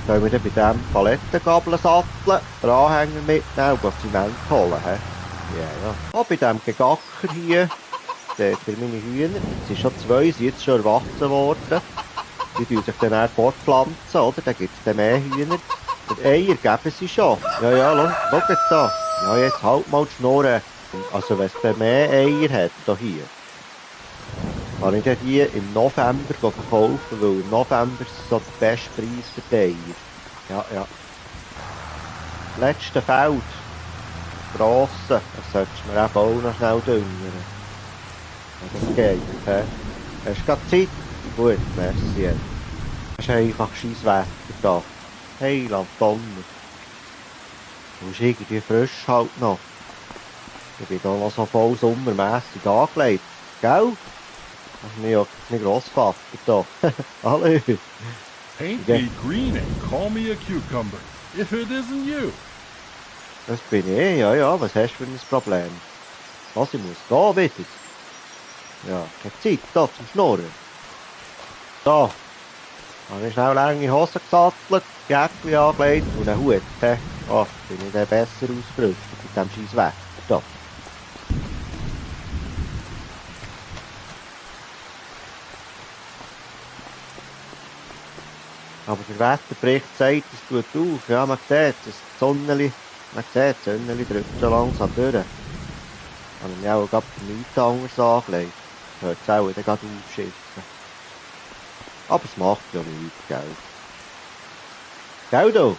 können wir dann bei diesem Palettengabel satteln, Anhänger mitnehmen und Zement holen. Ja. Oh, bei diesem Gegacker hier, seht ihr meine Hühner, es sind schon zwei, sind jetzt schon erwachsen worden. Die tun sich dann auch fortpflanzen, oder? Dann gibt es dann mehr Hühner. Und Eier geben sie schon. Ja, schau jetzt da. Ja, jetzt halt mal die Schnurren. Also wenn es dann mehr Eier hat, da hier, habe ich die im November verkaufen, weil im November ist so der beste Preis für die Eier. Ja. Letzte Feld. Grosse. Das solltest du mir eben auch noch schnell düngern. Ja, das geht. He? Hast du gerade Zeit? Gut, merci. Es ist einfach scheiß Wetter da. Heiland Donner. Du bist irgendwie frisch halt noch. Ich bin da noch so voll sommermässig angelegt. Gell? Das ist mein Grossvater da. Hallo. Paint me green and call me a cucumber, if it isn't you. Das bin ich, ja. Was hast du für ein Problem? Was, ich muss gehen wieder? Ja, keine Zeit da zum Schnurren. So. Habe ich schnell lange Hosen gesattelt, Jäckchen angelegt und einen Hut. Oh, bin ich dann besser ausgerüstet mit diesem scheiß Wetter da. Aber der Wetterbericht sagt, es tut auf. Ja, man sieht es, die Sonne drückt schon langsam durch. Habe ich mich auch gerade nichts anderes angelegt. Hört es auch dann gerade aufschissen. Aber es macht ja nichts, gell? Gell, du?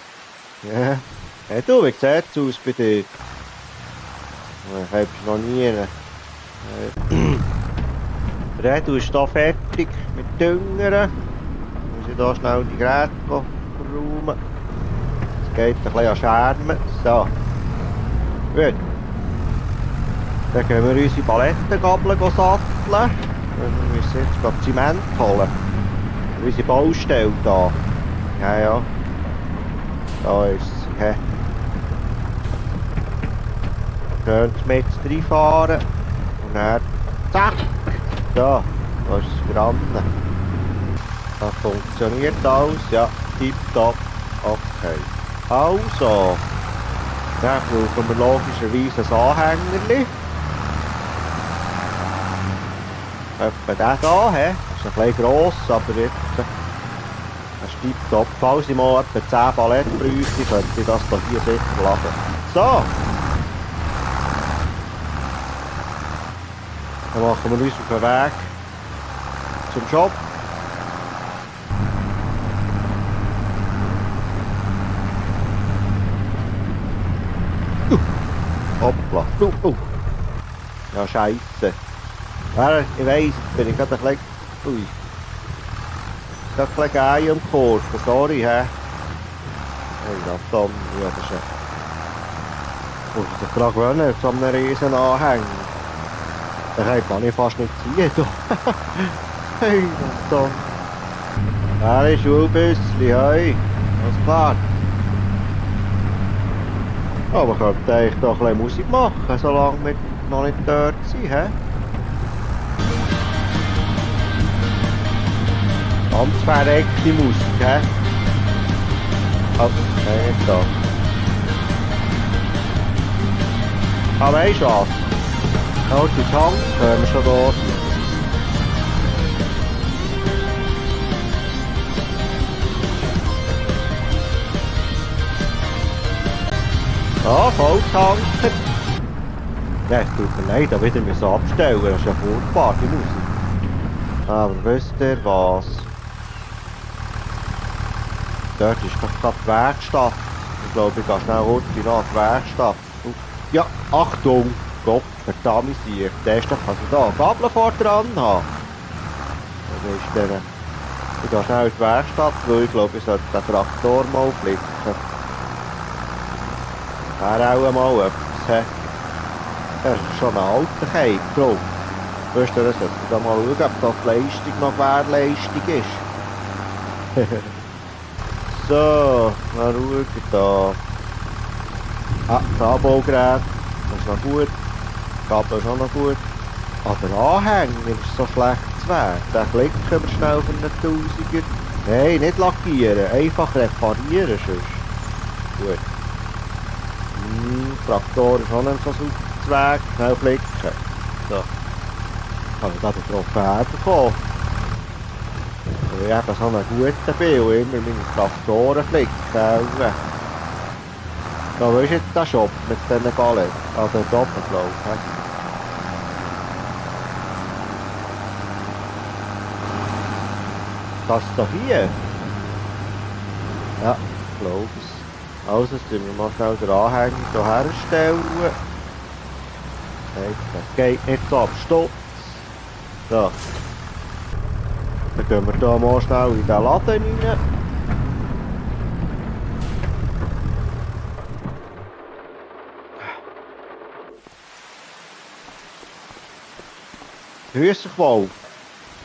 Ja. Hey, du, wie sieht es aus bei dir? Ich habe es noch nie. Der du ist hier fertig mit Düngern. Ich muss hier schnell die Geräte verräumen. Es geht ein bisschen an Schermen. So. Gut. Dann gehen wir unsere Palettengabel satteln. Wir müssen jetzt gerade Zement holen. Unsere Baustelle da. Ja. Da ist es. Okay. Könnt mit reinfahren. Und dann zack. Da ist es dran. Das funktioniert alles. Ja, tipptopp. Okay. Also. Dann brauchen wir logischerweise ein Anhängerli. Etwa der da, he? Das ist ein bisschen gross, aber jetzt das ist tipptopp. Falls ich mal etwa 10 Paletten bräuchte, könnte ich das hier sicher laden. So! Dann machen wir uns auf den Weg zum Shop. Ja, scheisse. Ja, ich weiss, jetzt bin ich gerade ein bisschen... Ui. Gerade ein bisschen geil im Kurs, sorry, hä? Hey, das Tom, ja, das ist ja... Muss ich dich gerade gewöhnen, zu einem riesen Anhänger. Den kann ich fast nicht ziehen, du. Hey, das Tom. Alle Schulbüssli, hey. Alles klar. Aber könnte eigentlich doch ein bisschen Musik machen, solange wir noch nicht dort sind, hä? Ganz verreckte Musik, hä? Oh, nein, nicht da. Ah, weisst du was? Oh, die Tank können wir schon da sein. Ah, Volltanker. Ja, es tut mir leid, aber wieder müssen abstellen. Das ist ja furchtbar, die Musik. Aber wisst ihr was? Dort ist doch gerade die Werkstatt. Ich glaube, ich gehe schnell runter nach die Werkstatt. Ja, Achtung! Gott, verdammt sie. Der ist doch, also da, Gabel vor dran haben. Was ist denn? Ich gehe schnell in die Werkstatt, weil ich glaube, ich sollte den Traktor mal flicken. Wäre auch mal etwas, hä? Das ist schon ein alter Keim, Bro. Weißt du, da sollte ich da mal schauen, ob da die Leistung noch Gewährleistung ist. So, mal schauen da. Ah, das Anbaugerät, das ist noch gut. Die Kabel ist auch noch gut. Aber der Anhänger ist so schlecht zu Wert. Den klicken wir schnell für einen Tausiger. Nein, nicht lackieren, einfach reparieren sonst. Gut. Traktor ist auch nicht so super zu Weg. Schnell flicken. So. Habe ich da den Trophäe bekommen. Weil ich eben so einen guten bin und immer meine Traktoren flicken. Da wo ist jetzt der Shop mit diesen Ballen? Also der Doppelflow. Das da hier? Ja, ich glaube es. Also, jetzt müssen wir mal schnell den Anhänger hier herstellen. Nein, das geht nicht so ab Stutz. So. Dann gehen wir hier mal schnell in den Laden rein. Grüß dich wohl.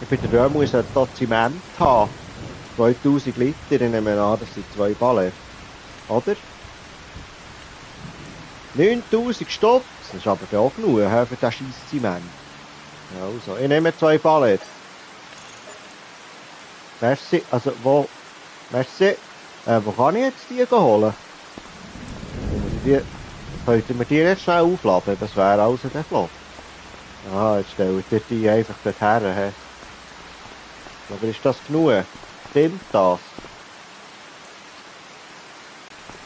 Ich bin der Römer, ich sollte hier Zement haben. 2000 Liter, ich nehme an, das sind 2 Ballen. Oder? 9000 Stutz, das ist aber auch genug für den scheiß Zement. Also, ich nehme 2 Ballen. Merci, also wo? Merci. Wo kann ich jetzt die holen? Könnt ihr mir die jetzt schnell aufladen? Das wäre also der Flop. Ah, jetzt stellt ihr die einfach dorthin. He. Aber ist das genug? Stimmt das?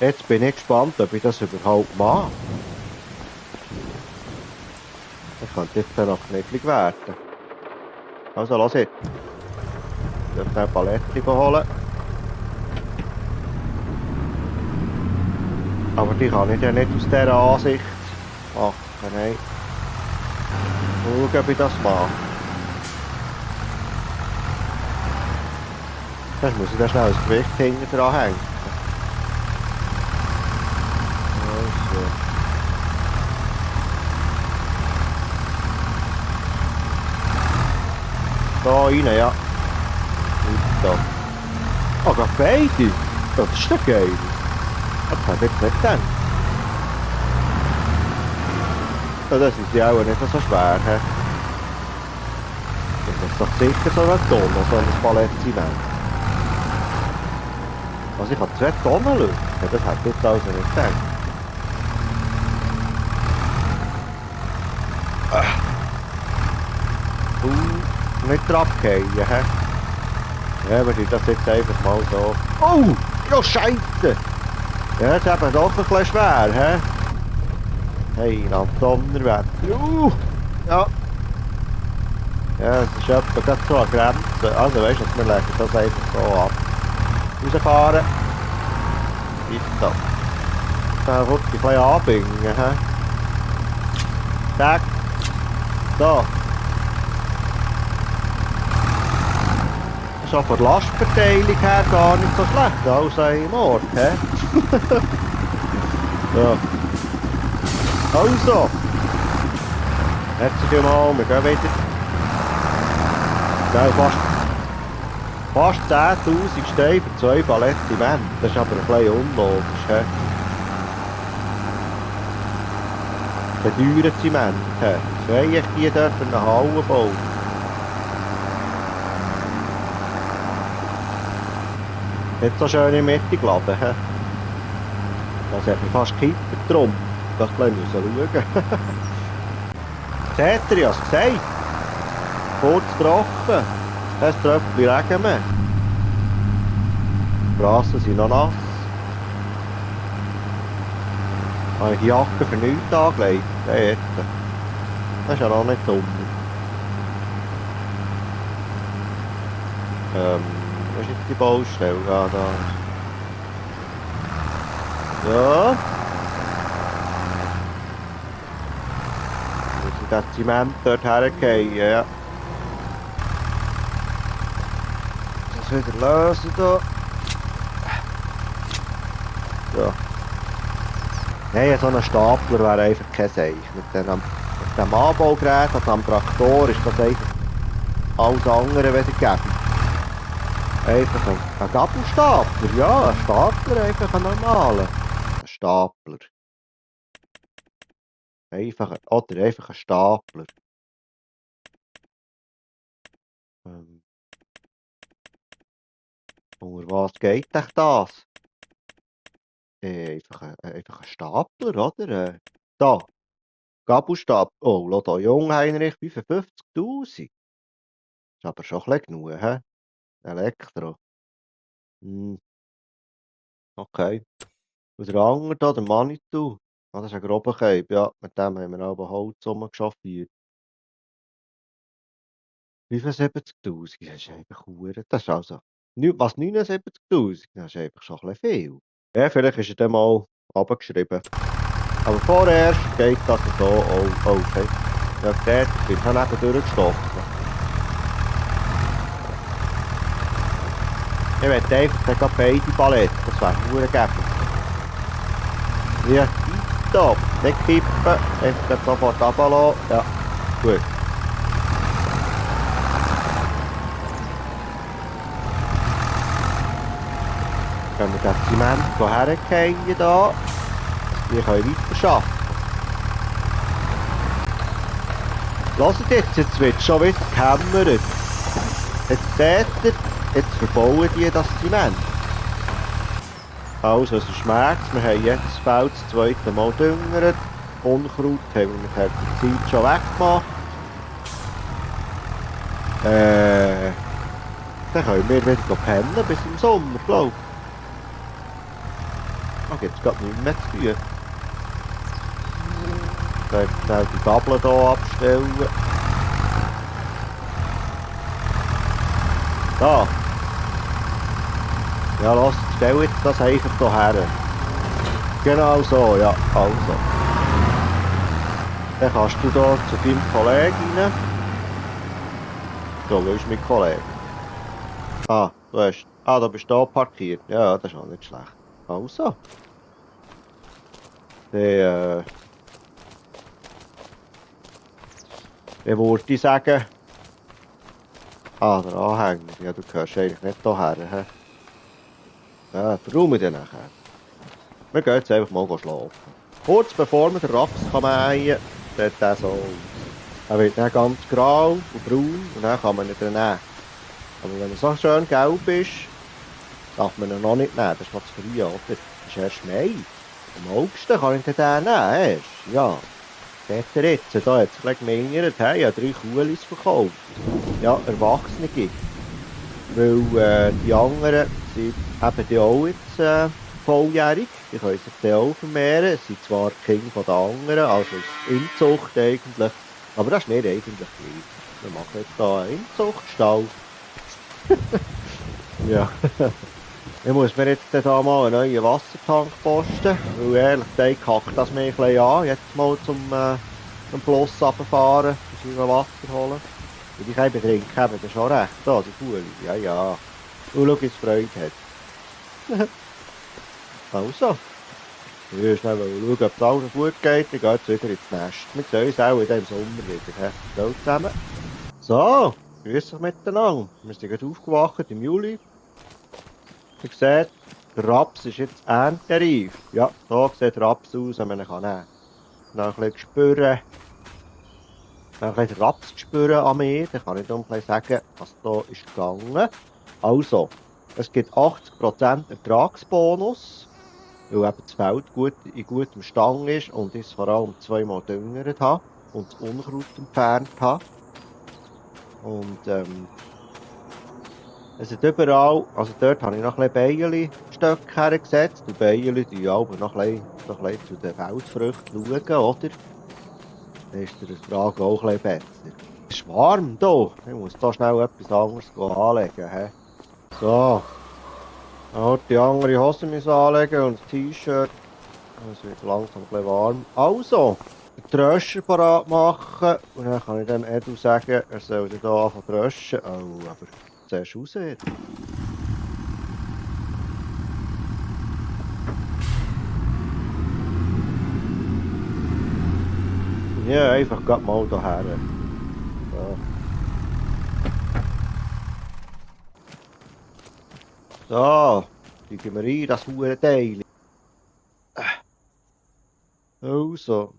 Jetzt bin ich gespannt, ob ich das überhaupt mache. Das könnte jetzt noch knifflig werden. Also, los jetzt. Ich darf eine Palette holen. Aber die kann ich ja nicht aus dieser Ansicht machen. Nein. Schauen, ob ich das mache. Dann muss ich da schnell das Gewicht hinten dran hängen. Also. Da rein, ja. Und da. Oh, gerade beide. Das ist doch geil. Das habe ich jetzt nicht gedacht. Ja, das ist ja auch nicht so schwer. He? Das ist doch sicher so eine Tonne, so ein Palettzement. Also ich habe 2 Tonnen Luft. Ja, das hätte ich jetzt also nicht gedacht. Nicht drauf fallen, he? Ja, wir tun das jetzt einfach mal so. Oh! Ja, Scheisse! Ja, das ist eben doch ein bisschen schwer, he? Hey, nach Donnerwetter. Ja. Ja, es ist etwa gerade so eine Grenze. Also weißt du, wir legen das einfach so ab. Rausfahren. Weiter. Dann wird ein bisschen anbinden, he? Zack. So. Das ist auch von der Lastverteilung her gar nicht so schlecht, also im Ort, hä? So. Also. Herzlich mal, wir gehen wieder. Ja, fast 10'000 Steine für 2 Paletten Zement. Das ist aber ein bisschen unlogisch, hä? Der teure Zement, hä? Soll ich die dort für eine Halle bauen? Nicht so schön in der Mitte geladen, hä? Das hat mich fast gekippt drum. Das müssen wir schauen. Seht ihr, ich hab's gesagt. Kurz trocken. Es Tröpfchen Regen mehr. Die Strassen sind noch nass. Habe ich die Jacke für nichts angelegt? Das ist ja noch nicht dumm. Wo ist jetzt die Baustelle? Ah, da. Ja. Muss ich das Zement dort hergehen, ja. Das wieder lösen da. Ja. Nein, so ein Stapler wäre einfach kein Seich. Mit dem Anbaugerät und am Traktor ist das einfach alles andere wieder gegeben. Einfach ein Gabelstapler, ja, ein Stapler, einfach ein normaler. Ein Stapler. Oder einfach ein Stapler. Unter was geht euch das? Einfach ein Stapler, oder? Da, Gabelstapler. Oh, schau da, Jungheinrich, 55'000. Ist aber schon ein bisschen genug, hä? Elektro. Okay. Und der andere da, der Manitou. Ah, das ist ein grober Keib, ja. Mit dem haben wir aber Holz rumgeschafft. 75'000, das ist einfach hure. Das ist also... Was 79'000? Das ist einfach schon ein bisschen viel. Ja, vielleicht ist er dann mal runtergeschrieben. Aber vorerst geht das so. Oh, okay. Ja, dort bin ich neben durchgestochen. Ich möchte einfach dann beide Paletten. Das wäre hure gäbig. Ja, tipptopp. Nicht kippen. Einfach sofort runterlassen. Ja, gut. Können wir das Zement hergehen hier. Wir können weiter arbeiten. Hört jetzt wird es schon wieder gehämmert. Jetzt seht ihr, jetzt verbauen die das Zement. Also, es ist März, wir haben jetzt das Feld das zweite Mal düngert. Unkraut haben wir mit der Zeit schon weggemacht. Dann können wir wieder pennen bis im Sommer, glaube ich. Da gibt es gerade nichts mehr zu tun. Ich werde schnell die Gabel hier abstellen. Da. Ja, lass, stell jetzt das einfach hier her. Genau so, ja, also. Dann kannst du hier zu deinem Kollegen rein. So, wo ist mein Kollege? Ah, da bist du hier parkiert. Ja, das ist auch nicht schlecht. Also. Dann würde ich sagen... Ah, der Anhänger. Ja, du gehörst eigentlich nicht hierher. He? Ja, verräumen wir den nachher. Wir gehen jetzt einfach mal schlafen. Kurz bevor wir den Raps mähen kann, sieht der so aus. Er wird dann ganz grau und braun und dann kann man ihn nehmen. Aber wenn er so schön gelb ist, darf man ihn noch nicht nehmen. Das ist noch zu früh, oder? Das ist erst Mai. Am August kann ich den nehmen erst. Ja. Seht ihr jetzt, da hat es gleich gemeinert, hey, ich habe 3 Kuhlis verkauft. Ja, Erwachsene. Weil die anderen sind eben auch jetzt volljährig. Die können sich dann auch vermehren. Es sind zwar Kinder von den anderen, also Inzucht eigentlich. Aber das ist mir eigentlich gleich. Wir machen jetzt hier einen Inzuchtstall. Ja. Ich muss mir jetzt hier mal einen neuen Wassertank posten, weil ehrlich gesagt kackt das mir ein bisschen an, jetzt mal zum am Fluss runterfahren, und sie Wasser holen. Und ich kann trinken, eben, das ist auch recht, da, die Kuhle. Ja, ja. Und schau, wie es Freude hat. Also. Ich will schnell schauen, ob es allen gut geht, ich gehe jetzt wieder ins Nest. Wir sehen uns auch in diesem Sommer wieder. Ciao zusammen. So, grüß euch miteinander. Wir sind gerade aufgewacht im Juli. Ihr seht, der Raps ist jetzt erntereif. Ja, so sieht der Raps aus, wenn man ihn nehmen kann. Dann ein bisschen spüren, dann ein bisschen Raps spüren an mir. Dann kann ich dann ein sagen, was da ist gegangen. Also, es gibt 80% Ertragsbonus. Weil eben das Feld in gutem Stand ist und ich es vor allem zweimal düngert habe und das Unkraut entfernt habe. Und es hat überall, also dort habe ich noch ein bisschen Bienenstöcke hergesetzt. Die Bienen die aber noch ein bisschen zu den Feldfrüchten schauen, oder? Dann ist der Ertrag auch ein bisschen besser. Es ist warm hier. Ich muss da schnell etwas anderes anlegen. He? So. Dann die andere Hose anlegen und das T-Shirt. Es wird langsam ein bisschen warm. Also, den Tröscher parat machen. Und dann kann ich dem Edu sagen, er soll hier anfangen zu tröschen. Oh, aber zuerst raus jetzt. Ja, einfach gerade mal hierher. So. So, steigen wir rein, das Hurenteil. Also.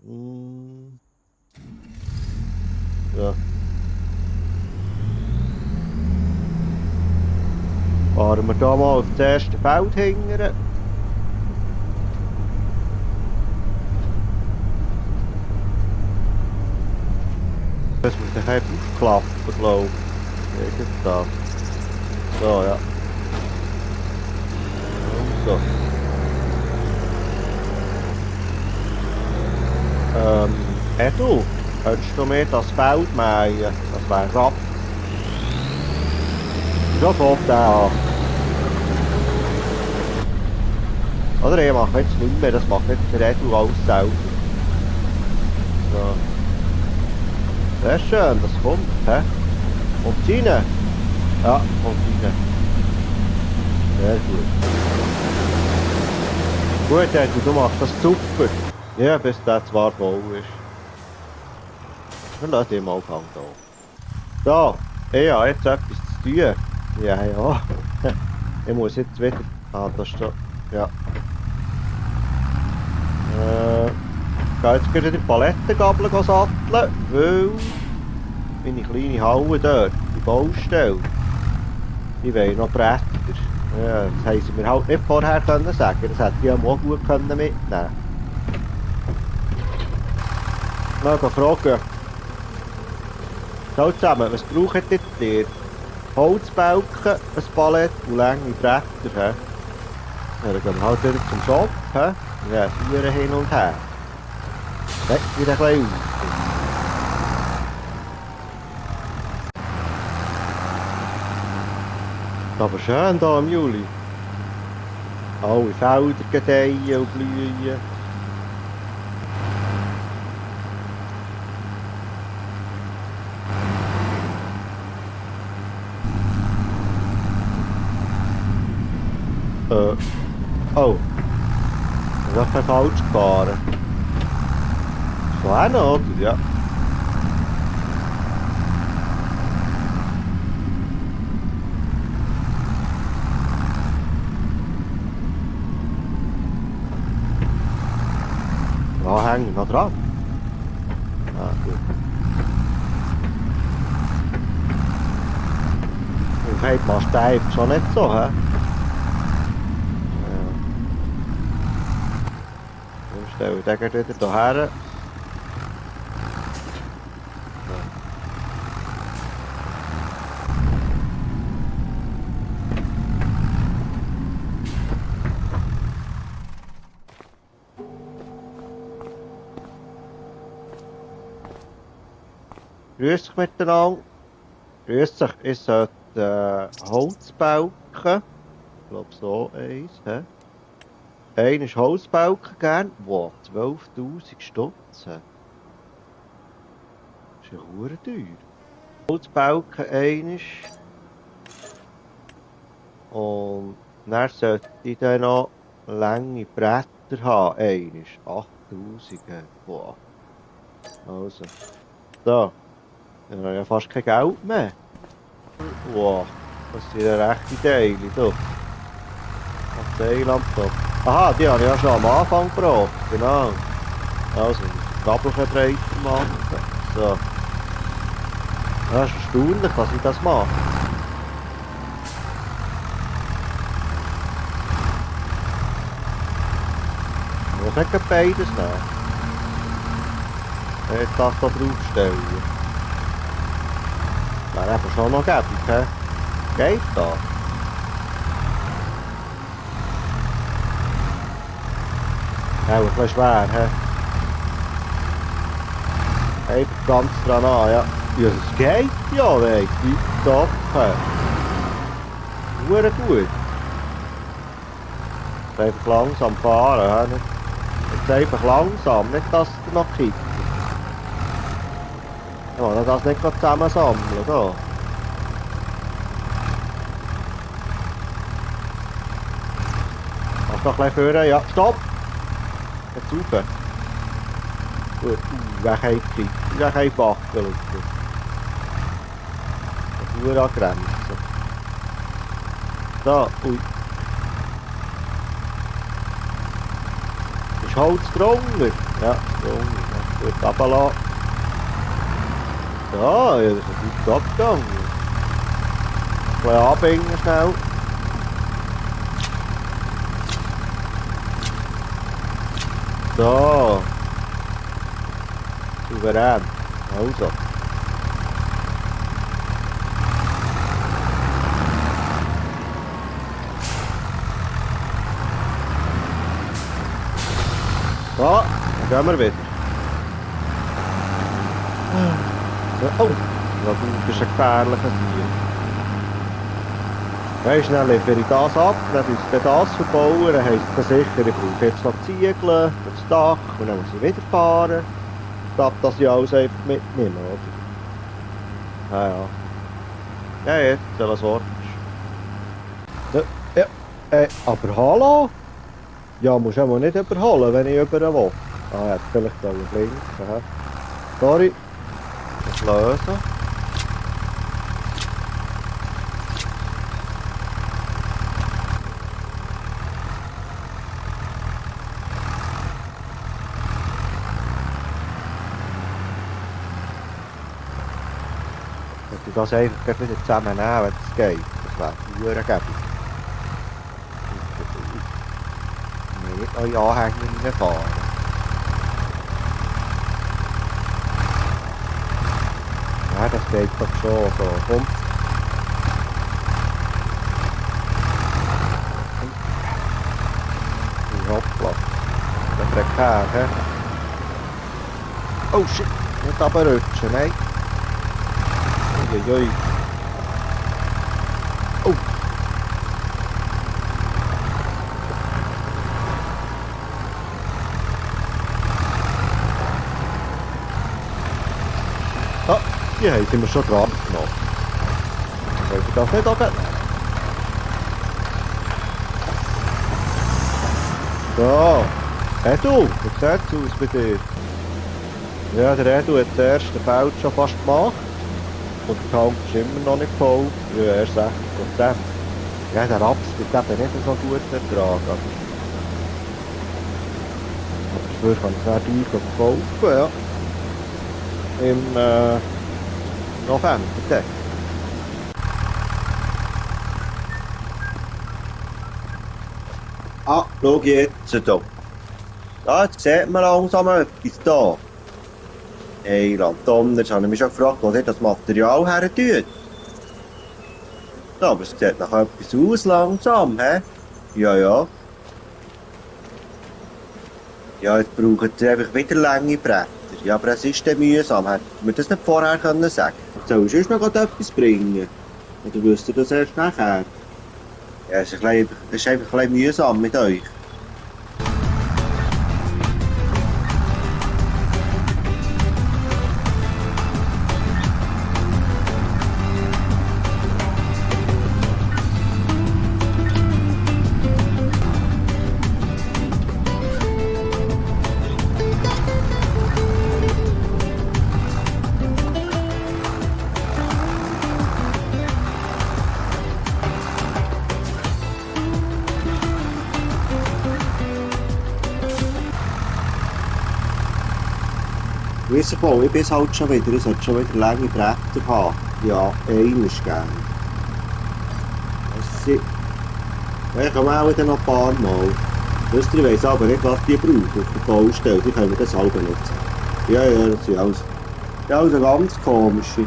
Ja. Fahren wir hier mal auf das erste Feld hingern. Das muss ich einfach aufklappen, glaube ich. Da. So, ja. So. Edu, könntest du mir das Feld mähen? Das wäre Raps. So fängt der an. Oder ich mache jetzt nicht mehr, das macht jetzt der Edu alles selber. So. Sehr schön, das kommt, hä? Kommt rein? Ja, kommt rein. Sehr gut. Gut, Edu, du machst das super. Ja, bis der zwar voll ist. Dann lass ihn mal fangen da. So, ich habe jetzt etwas zu tun. Ja, ja. Ich muss jetzt wieder... Ah, da steht... Ja. Ich gehe jetzt gerade die Palettengabel satteln, weil... meine kleine Halle dort, die Baustelle, die wollen noch Bretter. Ja, das haben sie mir halt nicht vorher können sagen, das hätte ich auch gut können mitnehmen. Mal fragen. So zusammen, was braucht ihr? Holzbalken, ein Palett und lange Bretter. He? Ja, dann gehen wir halt wieder zum Shop. He? Ja, Vieren hin und her. Weg wieder ein bisschen auf. Aber schön hier im Juli. Alle Felder gedeihen und blühen. Oh. Ich bin falsch gefahren. So auch noch, oder? Ja. Da hänge ich noch dran. Ah, gut. Und heute machst du einfach schon nicht so, hä? Stellen wir den wieder hierher. Grüß dich miteinander. Grüß dich, ich sollte Holzbalken. Ich glaube so eins. He? Einer ist Holzbalken gern. Wow, 12.000 Stutz. ist ja verdammt teuer. Holzbalken einmal. Und dann sollte ich dann noch lange Bretter haben. Einmal. 8000. Boah. Also. So. Dann habe ich ja fast kein Geld mehr. Wow. Das sind ja rechte Teile. Du. Das Zeiland da. Aha, die habe ich ja schon am Anfang gebraucht. Genau. Also, das Kabel breiter machen. So. Das ist erstaunlich, dass ich das mache. Ich muss nicht beides nehmen. Ich das da draufstellen. Wäre eben schon noch gäbig, hä? Geht das? Ja, ein bisschen schwer, hä? Einfach ganz dran an, ja. Ja, das geht ja, weg. Top, hä? Sehr gut. Jetzt einfach langsam fahren, hä? Jetzt einfach langsam, nicht dass du noch kickt. Ja, man das nicht gerade zusammensammeln, da. Mach noch ein bisschen führen, ja, stopp! Jetzt rauf. Gut, weg gekriegt, weg backen. Nur an Grenzen. Da, ui. Ist Holz drunter? Ja, drunter. Gut, runterlassen. Da, ja, das ist ein gut abgegangen. Ein bisschen anbinden schnell. So. Souverän. Also. So, dann gehen wir wieder. Oh, das ist ein gefährlicher Tier. Weisst du, dann liefere ich das ab, dann muss ich das verbauen, dann heisst das sicher, ich brauche jetzt noch Ziegel für das Dach und dann muss ich wieder fahren. Ich darf das ja alles einfach mitnehmen, oder? Ja, ja. Ja, jetzt, das Wort ist. Ja, aber hallo? Ja, musst du nicht überholen, wenn ich über will. Ah, jetzt vielleicht da links. Aha. Sorry. Das lösen. Ich das einfach wieder zusammennehmen, wenn es geht. Das wäre verdammt gäbig. Nicht eure Anhänger reinfahren. Ja, das geht doch schon so. Komm. Hoppla. Der Prekär, hä? Oh shit, nicht runterrutschen, nein. Uiuiui. Oh. Ah, die haben wir schon dran genommen. Wollen wir das nicht runternehmen? So. Edu, wie sieht es aus bei dir? Ja, der Edu hat das erste Feld schon fast gemacht. Und der Tank ist immer noch nicht voll. Ja, erst 60%. Ja, der Raps wird eben nicht so gut ertragen. Aber dafür kann ich es auch teuer verkaufen, ja. Im November, dann. Ah, schau jetzt hier. Da, jetzt sieht man langsam etwas da. Hey, Donner, jetzt habe ich mich schon gefragt, wo ihr das Material her tut. Ja, aber es sieht nach etwas aus langsam, hä? Ja, ja. Ja, jetzt brauchen sie einfach wieder lange Bretter. Ja, aber es ist dann mühsam. Hätten wir das nicht vorher können sagen? Sollst du sonst noch etwas bringen? Oder wüsst ihr das erst nachher? Ja, es ist einfach ein bisschen mühsam mit euch. Wissen voll, ich bin es halt schon wieder, ich sollte schon wieder lange Bretter haben. Ja, einer ist gern. Ich komme auch wieder noch ein paar Mal. Wisst ihr, ich weiss aber nicht, was die brauchen auf der Baustelle, die können wir das halb nicht sagen. Ja, das sind alles, ja, alles ganz komische.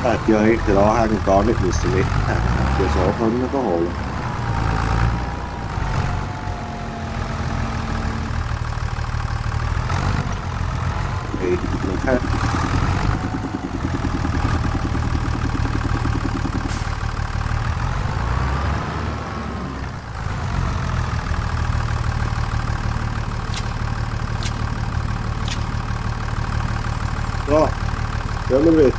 Hätte ja eigentlich den Anhänger gar nicht mitnehmen müssen. Hätte ich so können holen. Okay. So, gehen wir wieder.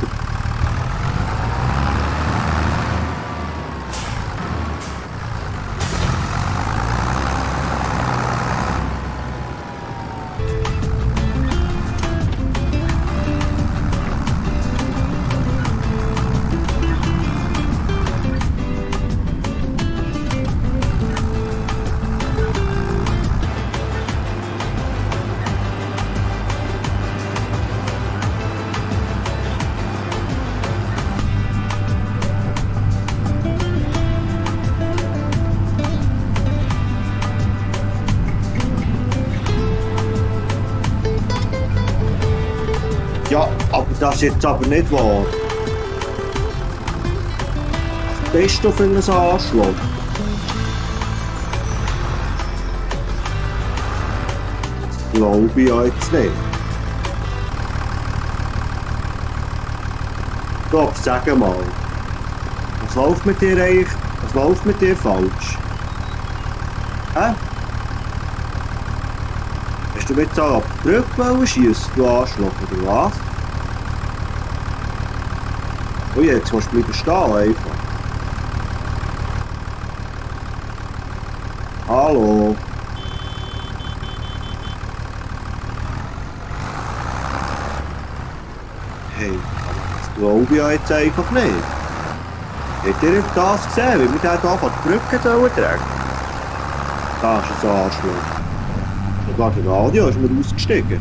Ja, aber das ist jetzt aber nicht wahr. Was bist du für ein Arschloch? Das glaube ich ja jetzt nicht. Doch, sag mal. Was läuft mit dir eigentlich? Was läuft mit dir falsch? Hä? Hast du jetzt auch ab der Brücke schiessen, du Arschloch, oder was? Oh, jetzt musst du bleiben stehen, einfach. Hallo? Hey, das glaube ich ja jetzt einfach nicht. Habt ihr das gesehen, wie wir den hier von der Brücke tragen? Das ist ein Arschloch. Sogar der Radio ist mir ausgestiegen.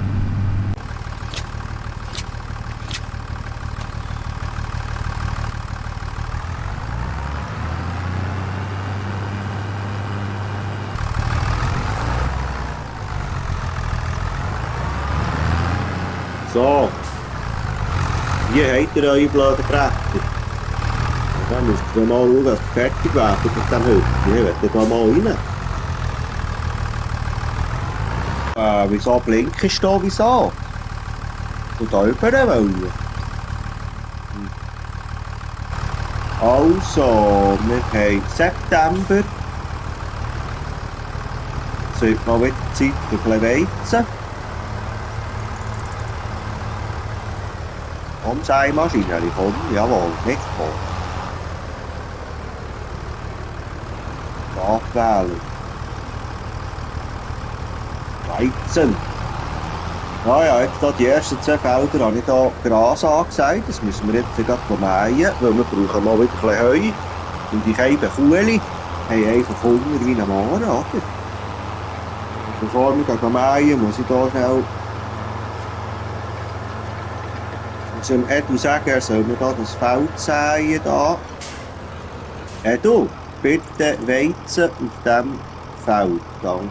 So. Hier habt ihr eure blöden Bretter. Dann müsst ihr mal schauen, dass ihr fertig werdet mit dem Hütte. Ich will da mal rein. Wieso blinkst du da? Wieso? Du da rüber wollen? Also, wir haben September. Es wird mal wieder Zeit für ein bisschen Weizen. Komm, sei Maschine, komm, jawohl, nicht voll. Abwählen. Weizen. Ja, jetzt hier die ersten 2 Felder habe ich hier Gras angesagt. Das müssen wir jetzt gerade mähen, weil wir brauchen mal wieder ein bisschen Heu. Und die kleinen Kuhli haben einfach Hunger wie ein Mann, oder? Und bevor wir mähen, muss ich hier schnell zum Edu sagen, er soll mir hier das Feld säen. Edu, bitte Weizen auf diesem Feld. Danke.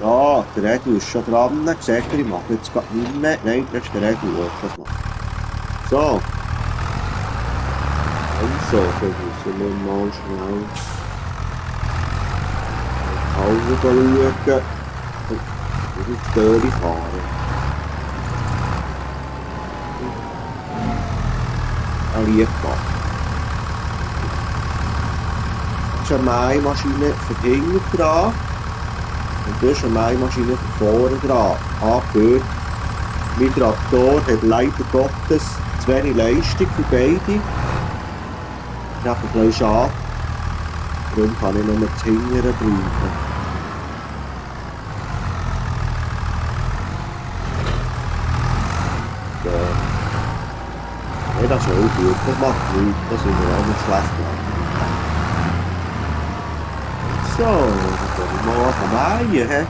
So, der Edu ist schon dran. Seht ihr, ich mache jetzt gerade nicht mehr. Nein, das ist der Edu, der das macht. So. Also, dann müssen wir mal schnell nach Hause schauen und in die Störe fahren. Liebbar. Das ist eine Mähmaschine für hinten dran. Und das ist eine Mähmaschine für vorne dran. Angehört. Mein Traktor hat leider Gottes zu wenig Leistung für beide. Das ist ein bisschen schade. Darum kann ich nur das Hintere brauchen. So. Nicht das ist auch gut. Das macht nichts. Das sind wir auch nicht schlecht gemacht. So, dann können wir mal anfangen mähen, hä?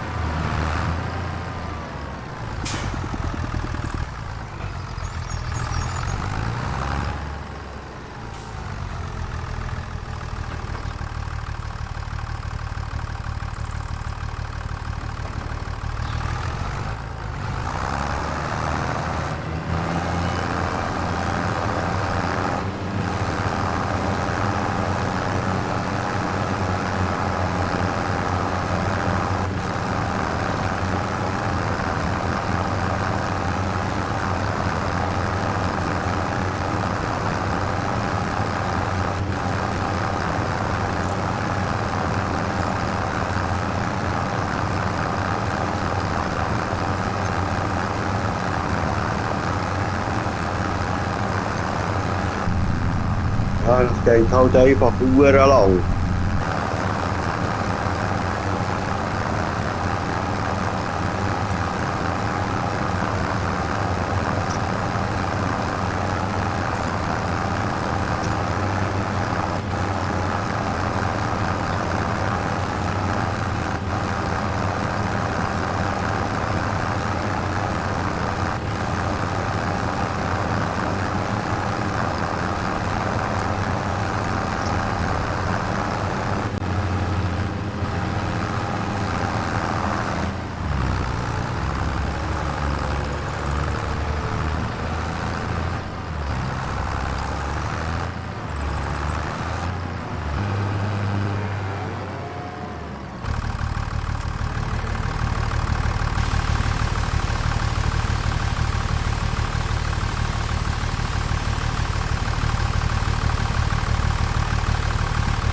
Ja, das geht halt einfach lang.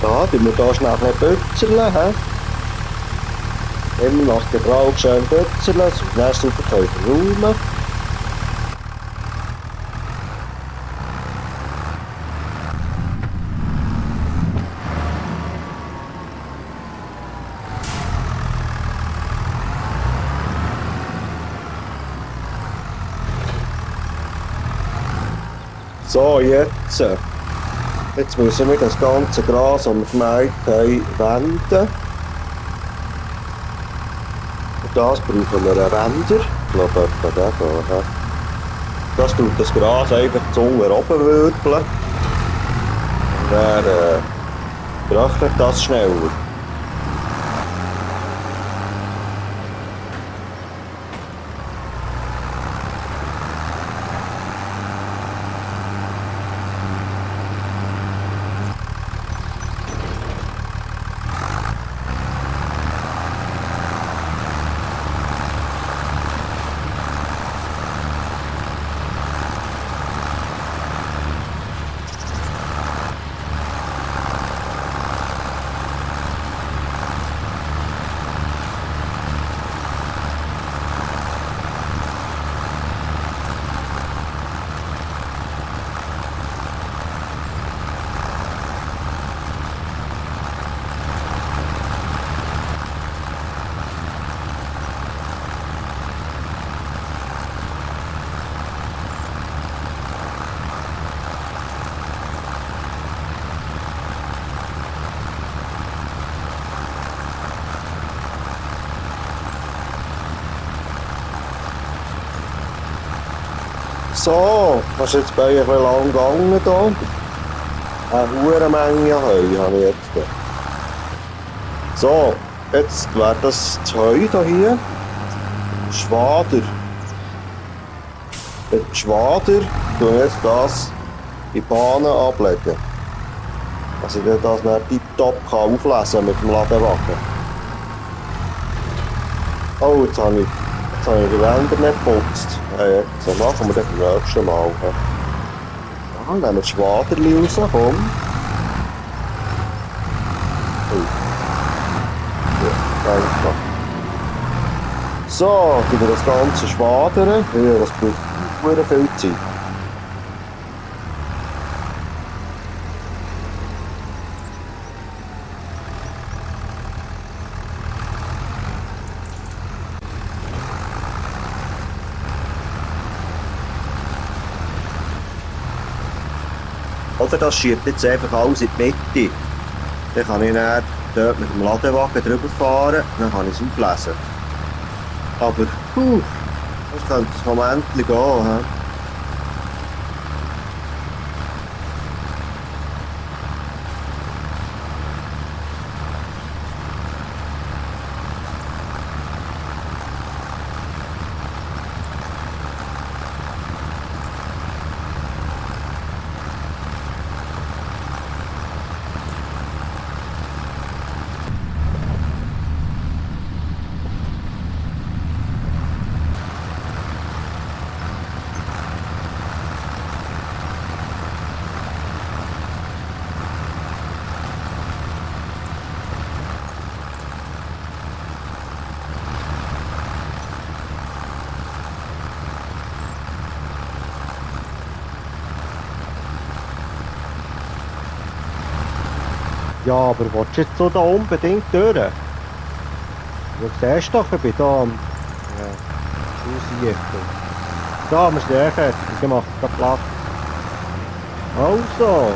Ja, tun wir hier schnell ein bisschen bützeln, hä? Immer nach Gebrauch schön bützeln, dann super können räumen. So, jetzt. Jetzt müssen wir das ganze Gras, das wir gemäht haben, wenden. Für das brauchen wir einen Wender. Ich glaube, etwa den hier. Das tut das Gras einfach zu unten oben wirbeln. Dann trocknet das schneller. So, das ist jetzt bei ein bisschen lang gegangen hier. Eine hohe Menge Heu habe ich jetzt. So, jetzt wäre das Heu hier. Schwader. Mit dem Schwader tue ich jetzt das in die Bahnen ablegen. Dass ich das dann tiptop auflesen kann mit dem Ladewagen. Oh, jetzt habe ich die Wände nicht geputzt. Jetzt machen wir das beim nächsten Mal. Ja, nehmen wir das Schwaderli raus, komm. Ja, einfach. So, wieder das ganze Schwadern. Ja, das braucht nicht viel Zeit. Oder das schiebt jetzt einfach alles in die Mitte. Dann kann ich dann dort mit dem Ladewagen drüber fahren, dann kann ich es auflesen. Aber, das könnte ein Moment gehen. He? Ja, aber willst du jetzt so da unbedingt durch? Du siehst doch, ich bin da am Aussiechen. Da, wir sind fertig, ich mache gerade Platz. Also.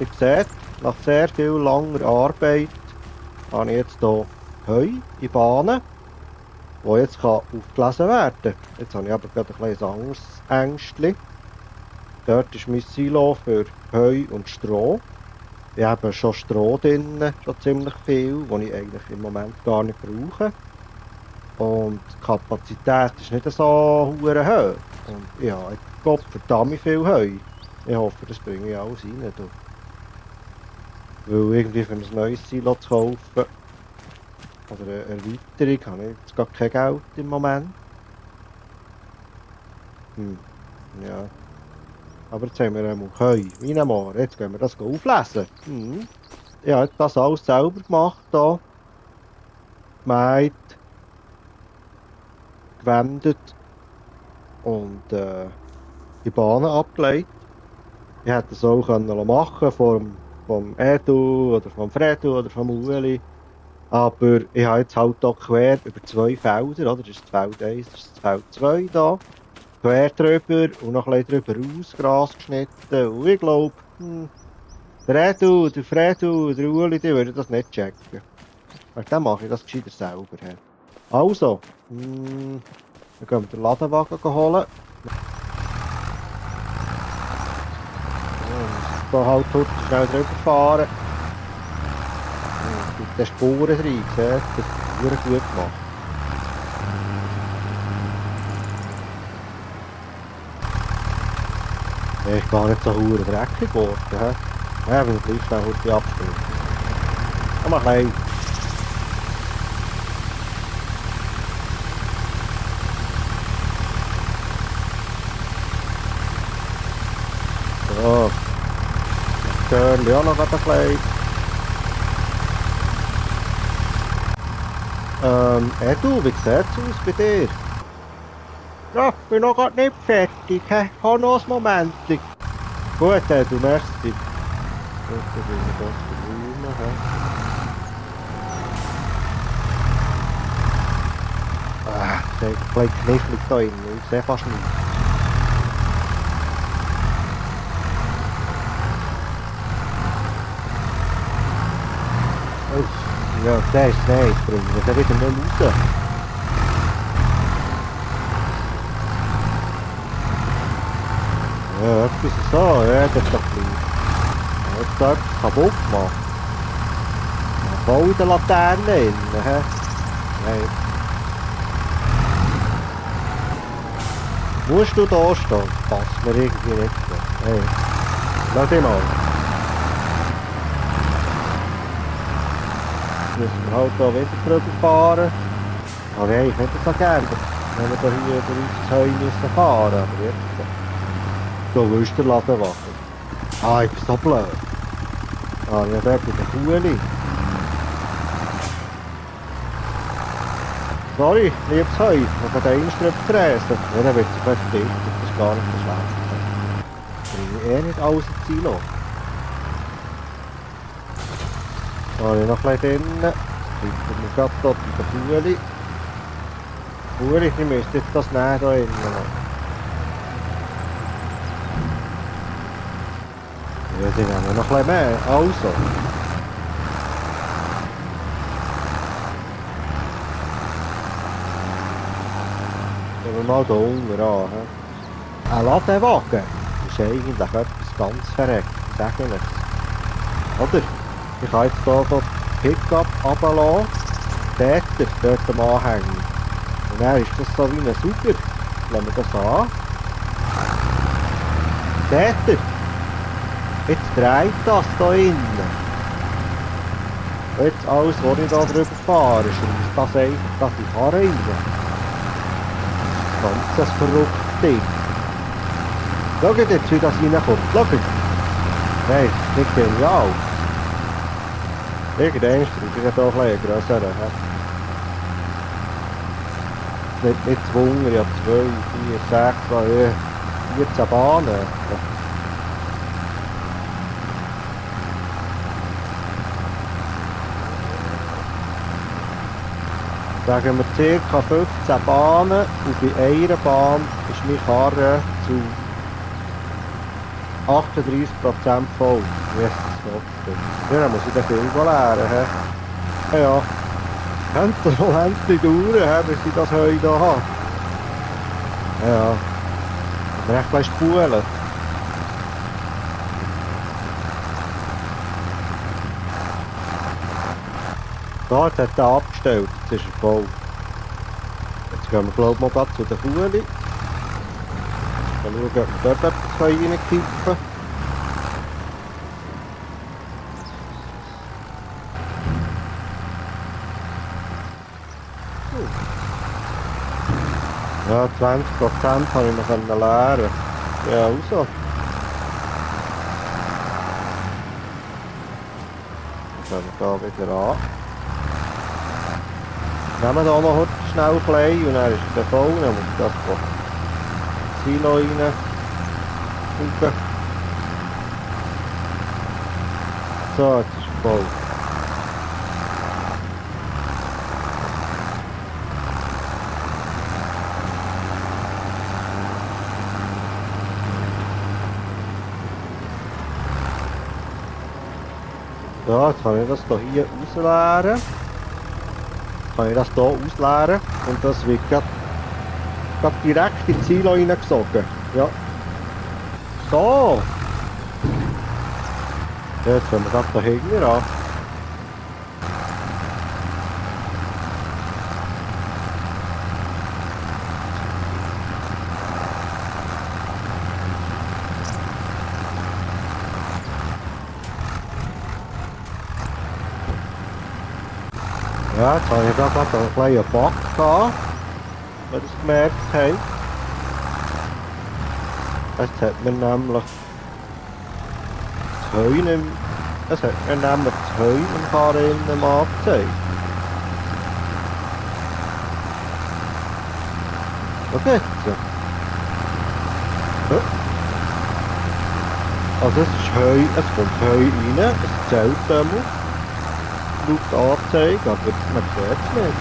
Wie gesagt, nach sehr viel langer Arbeit habe ich jetzt hier Heu in Bahnen, die jetzt aufgelesen werden kann. Jetzt habe ich aber gerade ein kleines anderes Ängstchen. Dort ist mein Silo für Heu und Stroh. Ich habe schon Stroh drin, schon ziemlich viel, das ich eigentlich im Moment gar nicht brauche. Und die Kapazität ist nicht so hoch. Und ich habe Gott verdammt viel Heu. Ich hoffe, das bringe ich alles rein. Du. Weil irgendwie für ein neues Silo zu kaufen oder eine Erweiterung habe ich jetzt gar kein Geld im Moment. Ja. Aber jetzt haben wir einmal Heu, Wienemar, jetzt gehen wir das auflesen. Ich habe das alles selber gemacht hier. Gemäht, gewendet und die Bahnen abgelegt. Ich hätte es auch machen vom Edu oder vom Fredu oder vom Ueli. Aber ich habe jetzt halt hier quer über 2 Felder, oder? Das ist das Feld 1, das ist das Feld 2 da. Quer drüber und noch ein bisschen drüber aus Gras geschnitten. Und ich glaube, der Edu, der Fredu, der Ueli, die würden das nicht checken. Aber dann mache ich das gescheiter selber. He. Also, dann gehen wir den Ladenwagen holen. Da halt heute schnell drüber fahren. Es gibt den Spuren rein, siehst du? Das ist sehr gut gemacht. Der ist gar nicht so verdammt dreckig geworden. He? Ja, wenn ich gleich schnell heute abspielen. Komm mal klein. So. Das Körnchen auch noch ein bisschen. Edu, wie sieht es aus bei dir? Ja, ich bin noch grad nicht fertig. Ich habe noch ein Moment. Gut, Edu, merci. Gut, dann bin ich das verräumen. Das ist ein bisschen knifflig da drin. Ich sehe fast nichts. Ja, der ist nicht, bringen wir wieder nicht raus. Ja, etwas so, ja, das ist doch gleich. Jetzt da etwas kaputt gemacht. Voll in der Laterne rein, hä? Nein. Musst du da stehen? Das passt mir irgendwie nicht so. Hey, lass dich mal. Müssen wir halt hier wieder drüber fahren. Aber hey, ich hätte es auch gerne, wenn wir hier über uns Heu müssen fahren. Aber jetzt. So, wo ist der Ladenwagen? Ah, ich bin so blöd. Ah, ja, dort bei der Kuhli. Sorry, liebes Heu, man kann den Instrument fräsen. Ja, dann wird es verdichtet, das ist gar nicht so schlecht. Bringe ich nicht alles ins Silo. Da habe ich noch ein bisschen drin. Jetzt wir gerade hier bei der Kuhli. Kuhli, ich müsste jetzt das näher da innen. Ja, die nehmen noch ein bisschen mehr. Also. Gehen wir mal hier unten an. He? Ein Ladewagen ist eigentlich etwas ganz verreckt, sage ich euch. Oder? Ich kann jetzt hier so Pickup runterlassen, dort am Anhänger. Und dann ist das so wie ein Sauger. Lassen wir das an. Seht ihr? Jetzt dreht das hier innen. Und jetzt alles, was ich hier drüber fahre, schreibt das einfach in die Karre rein. Ganz ein verrücktes Ding. Schaut jetzt, wie das reinkommt. Schaut. Nein, das ist nicht genial. Irgendwann brauche ich hier ein bisschen grösseren. Nicht zu Wunder, ich habe 2, 4, 6, 14 Bahnen. Sagen wir ca. 15 Bahnen und bei einer Bahn ist meine Karre zu 38% voll. Jesus Gott. Ja, dann muss ich den viel lernen. Ja, ja. Könnte noch endlich dauern, bis ich das heute hier habe. Ja. Aber echt gleich spulen. Dort hat er abgestellt, jetzt ist er voll. Jetzt gehen wir glaube ich mal grad zu den Kuhli. Mal schauen, ob wir dort etwas reinkippen können. Ja, 20% habe ich noch lernen. Ja, also. Dann gehen wir hier wieder an. Nehmen wir hier noch heute schnell ein bisschen und dann ist es voll. Dann muss ich das Silo rein. So, jetzt ist es voll. Ja, jetzt kann ich das hier ausleeren. Jetzt kann ich das hier ausleeren und das wird grad direkt in die Silo reingesogen. Ja. So. Ja, jetzt können wir das da hinten an. Ja, jetzt habe ich da gerade einen kleinen Bug gehabt, wenn ihr es gemerkt habt. Jetzt hat man nämlich das Heu nicht, es hat mir nämlich das Heu im Karren innen angezeigt. Was jetzt? Ja. Also es ist Heu, es kommt Heu rein, es zählt einmal. Laut Anzeige, aber man sieht es nicht.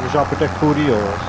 Das ist aber der kurios.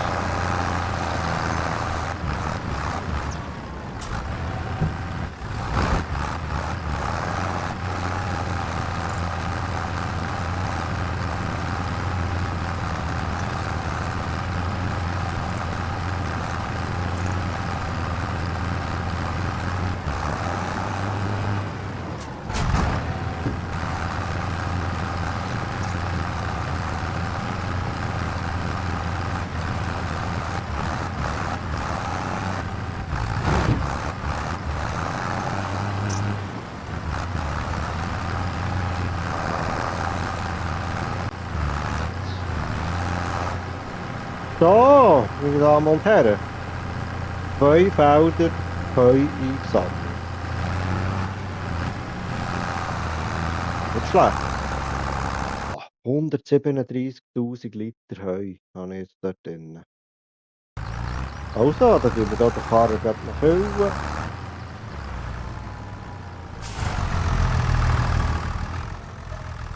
So, meine Damen und Herren. 2 Felder Heu eingesammelt. Nicht schlecht. 137.000 Liter Heu habe ich jetzt dort drin. Also, dann tun wir hier den Karren gleich noch füllen.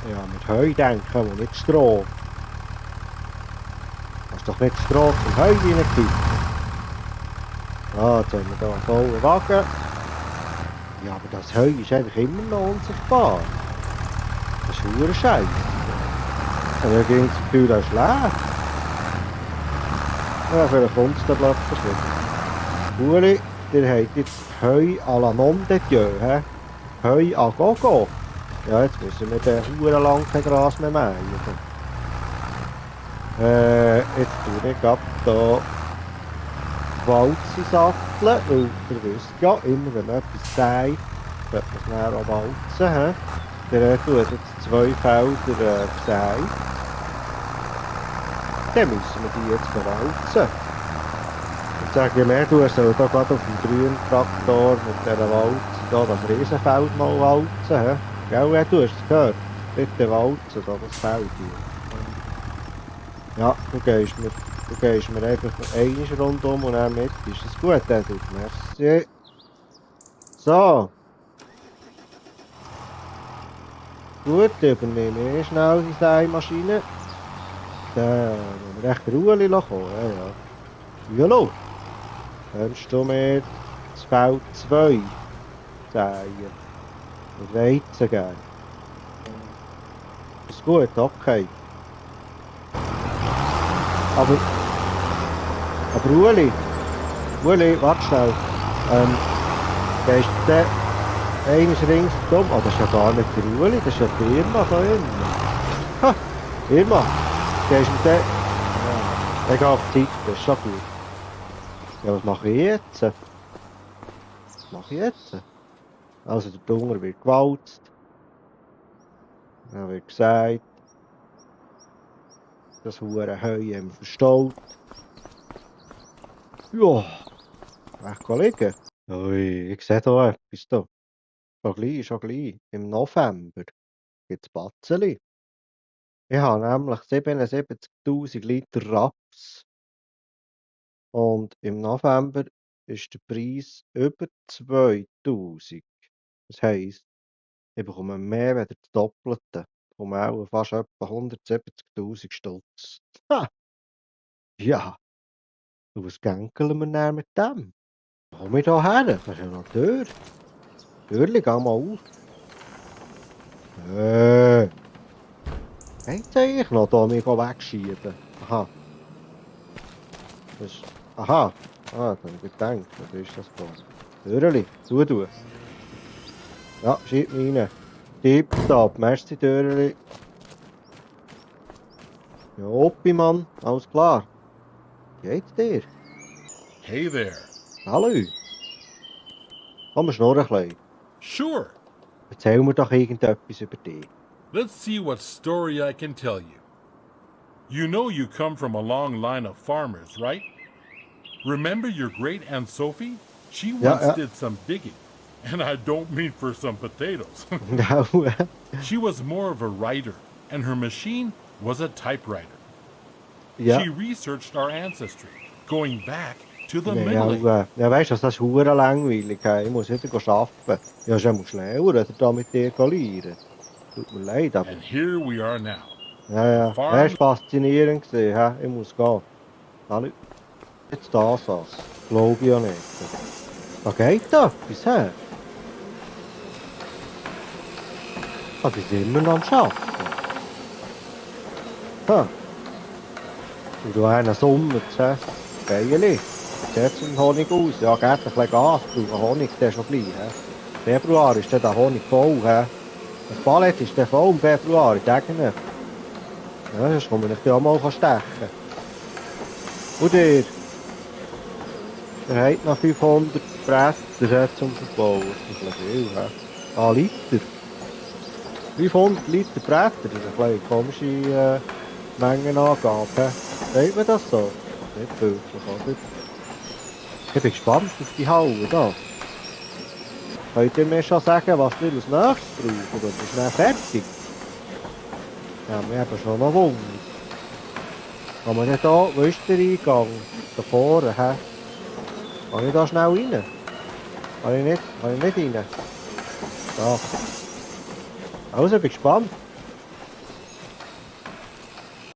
Ja, mit Heu denken wir, nicht Stroh. Hast doch nicht Stroh zum Heu reinkippen. Ah, jetzt haben wir hier einen vollen Wagen. Ja, aber das Heu ist eigentlich immer noch unsichtbar. Das ist verdammt scheiße. Und dann ging das Gefühl, er schläft. Ja, vielleicht kommt es dann plötzlich wieder. Uli, ihr habt jetzt Heu à la nom de Dieu, hä? Heu à gogo. Ja, jetzt müssen wir den verdammt lang kein Gras mehr mähen. Jetzt tue ich gerade hier die Walze satteln, weil ihr wisst ja, immer wenn man etwas sagt, sollte man es dann auch walzen. Der tut jetzt 2 Felder gesät. Dann müssen wir die jetzt verwalzen. Ich sage mehr, du sollst hier gerade auf dem grünen Traktor mit dieser Walze hier das Riesenfeld mal walzen. Gell, du hast es gehört? Bitte walzen da das Feld hier. Ja, du gehst mir einfach einmal rundum und dann mit. Ist das gut, Edith? Merci. So. Gut, übernehme ich schnell die Sämaschine. Dann müssen wir echt Ruhe kommen. Ja, ja. Hallo. Kannst du mir das Feld 2 säen? Mit Weizen geben? Ist gut, okay. Aber Uli, warte schnell. Gehst du dann einmal ringsum? Oh, das ist ja gar nicht der Uli, das ist ja die Irma von innen. Ha, Irma, gehst du dann... Ja, ich gehe auf die Zeit, das ist schon gut. Ja, was mache ich jetzt? Was mache ich jetzt? Also der Dunger wird gewalzt. Dann wird gesagt, das hure Heu haben wir verstaut. Ja, echt liegen. Ui, ich sehe da etwas da. Schon gleich. Im November gibt es Batzeli. Ich habe nämlich 77'000 Liter Raps. Und im November ist der Preis über 2000. Das heisst, ich bekomme mehr als das Doppelte. Ich bekomme auch fast etwa 170'000 Stutz. Ha! Ja, und was gänkeln wir dann mit dem? Wo komme ich da her? Das ist ja noch die Tür. Türli, geh mal auf. Geht's eigentlich noch, da mich wegschieben? Aha. Das ist... Aha. Ah, da habe ich gedacht, was ist das da? Türli, zutun. Ja, schieb mich rein. Tipptopp, merci Türli. Ja, Oppi, Mann, alles klar. Geht's dir? Hey there. Hallo. Komm, schnurren ein bisschen. Sure. Erzähl mir doch irgendetwas über dich. Let's see what story I can tell you. You know you come from a long line of farmers, right? Remember your great Aunt Sophie? She once did some digging. And I don't mean for some potatoes. No. She was more of a writer, and her machine was a typewriter. Ja. She researched our ancestry, going back to the Nee, Middle Ages. ja, weißt du, das ist hure langweilig. Ich muss wieder arbeiten. Ja, ist einmal schneller, da mit dir lernen. Tut mir leid, aber... And here we are now. Ja, ja. Das war faszinierend gewesen, hä? Ich muss gehen. Hallo. Jetzt das an. Glaube ich ja nicht. Was geht da? Bisher? Ah, die sind immer noch am Arbeiten. Ha. Und du einen Sommer, hä? Geil. Sieht zum Honig aus. Ja, geht ein bisschen Gas. Brauchen Honig, der ist schon gleich, hä? Februar ist der Honig voll, hä? Das Palett ist der voll im Februar, ich sage nicht. Ja, sonst kann man nicht auch mal stechen. Und ihr? Ihr habt noch 500 Bretter zum Verbauen. Das ist ein viel, hä? Ah, Liter. 500 Liter Bretter, das ist eine komische Mengenangabe. Sagt man das so? Nicht wirklich, oder? Ich bin gespannt auf die Halle da. Könnt ihr mir schon sagen, was wir als nächstes brauchen? Oder ist dann fertig? Ja, wir haben schon noch Wunder. Kann man nicht da, wo ist der Eingang? Da vorne, hä? Kann ich da schnell rein? Kann ich nicht rein? Da. Also, ich bin gespannt.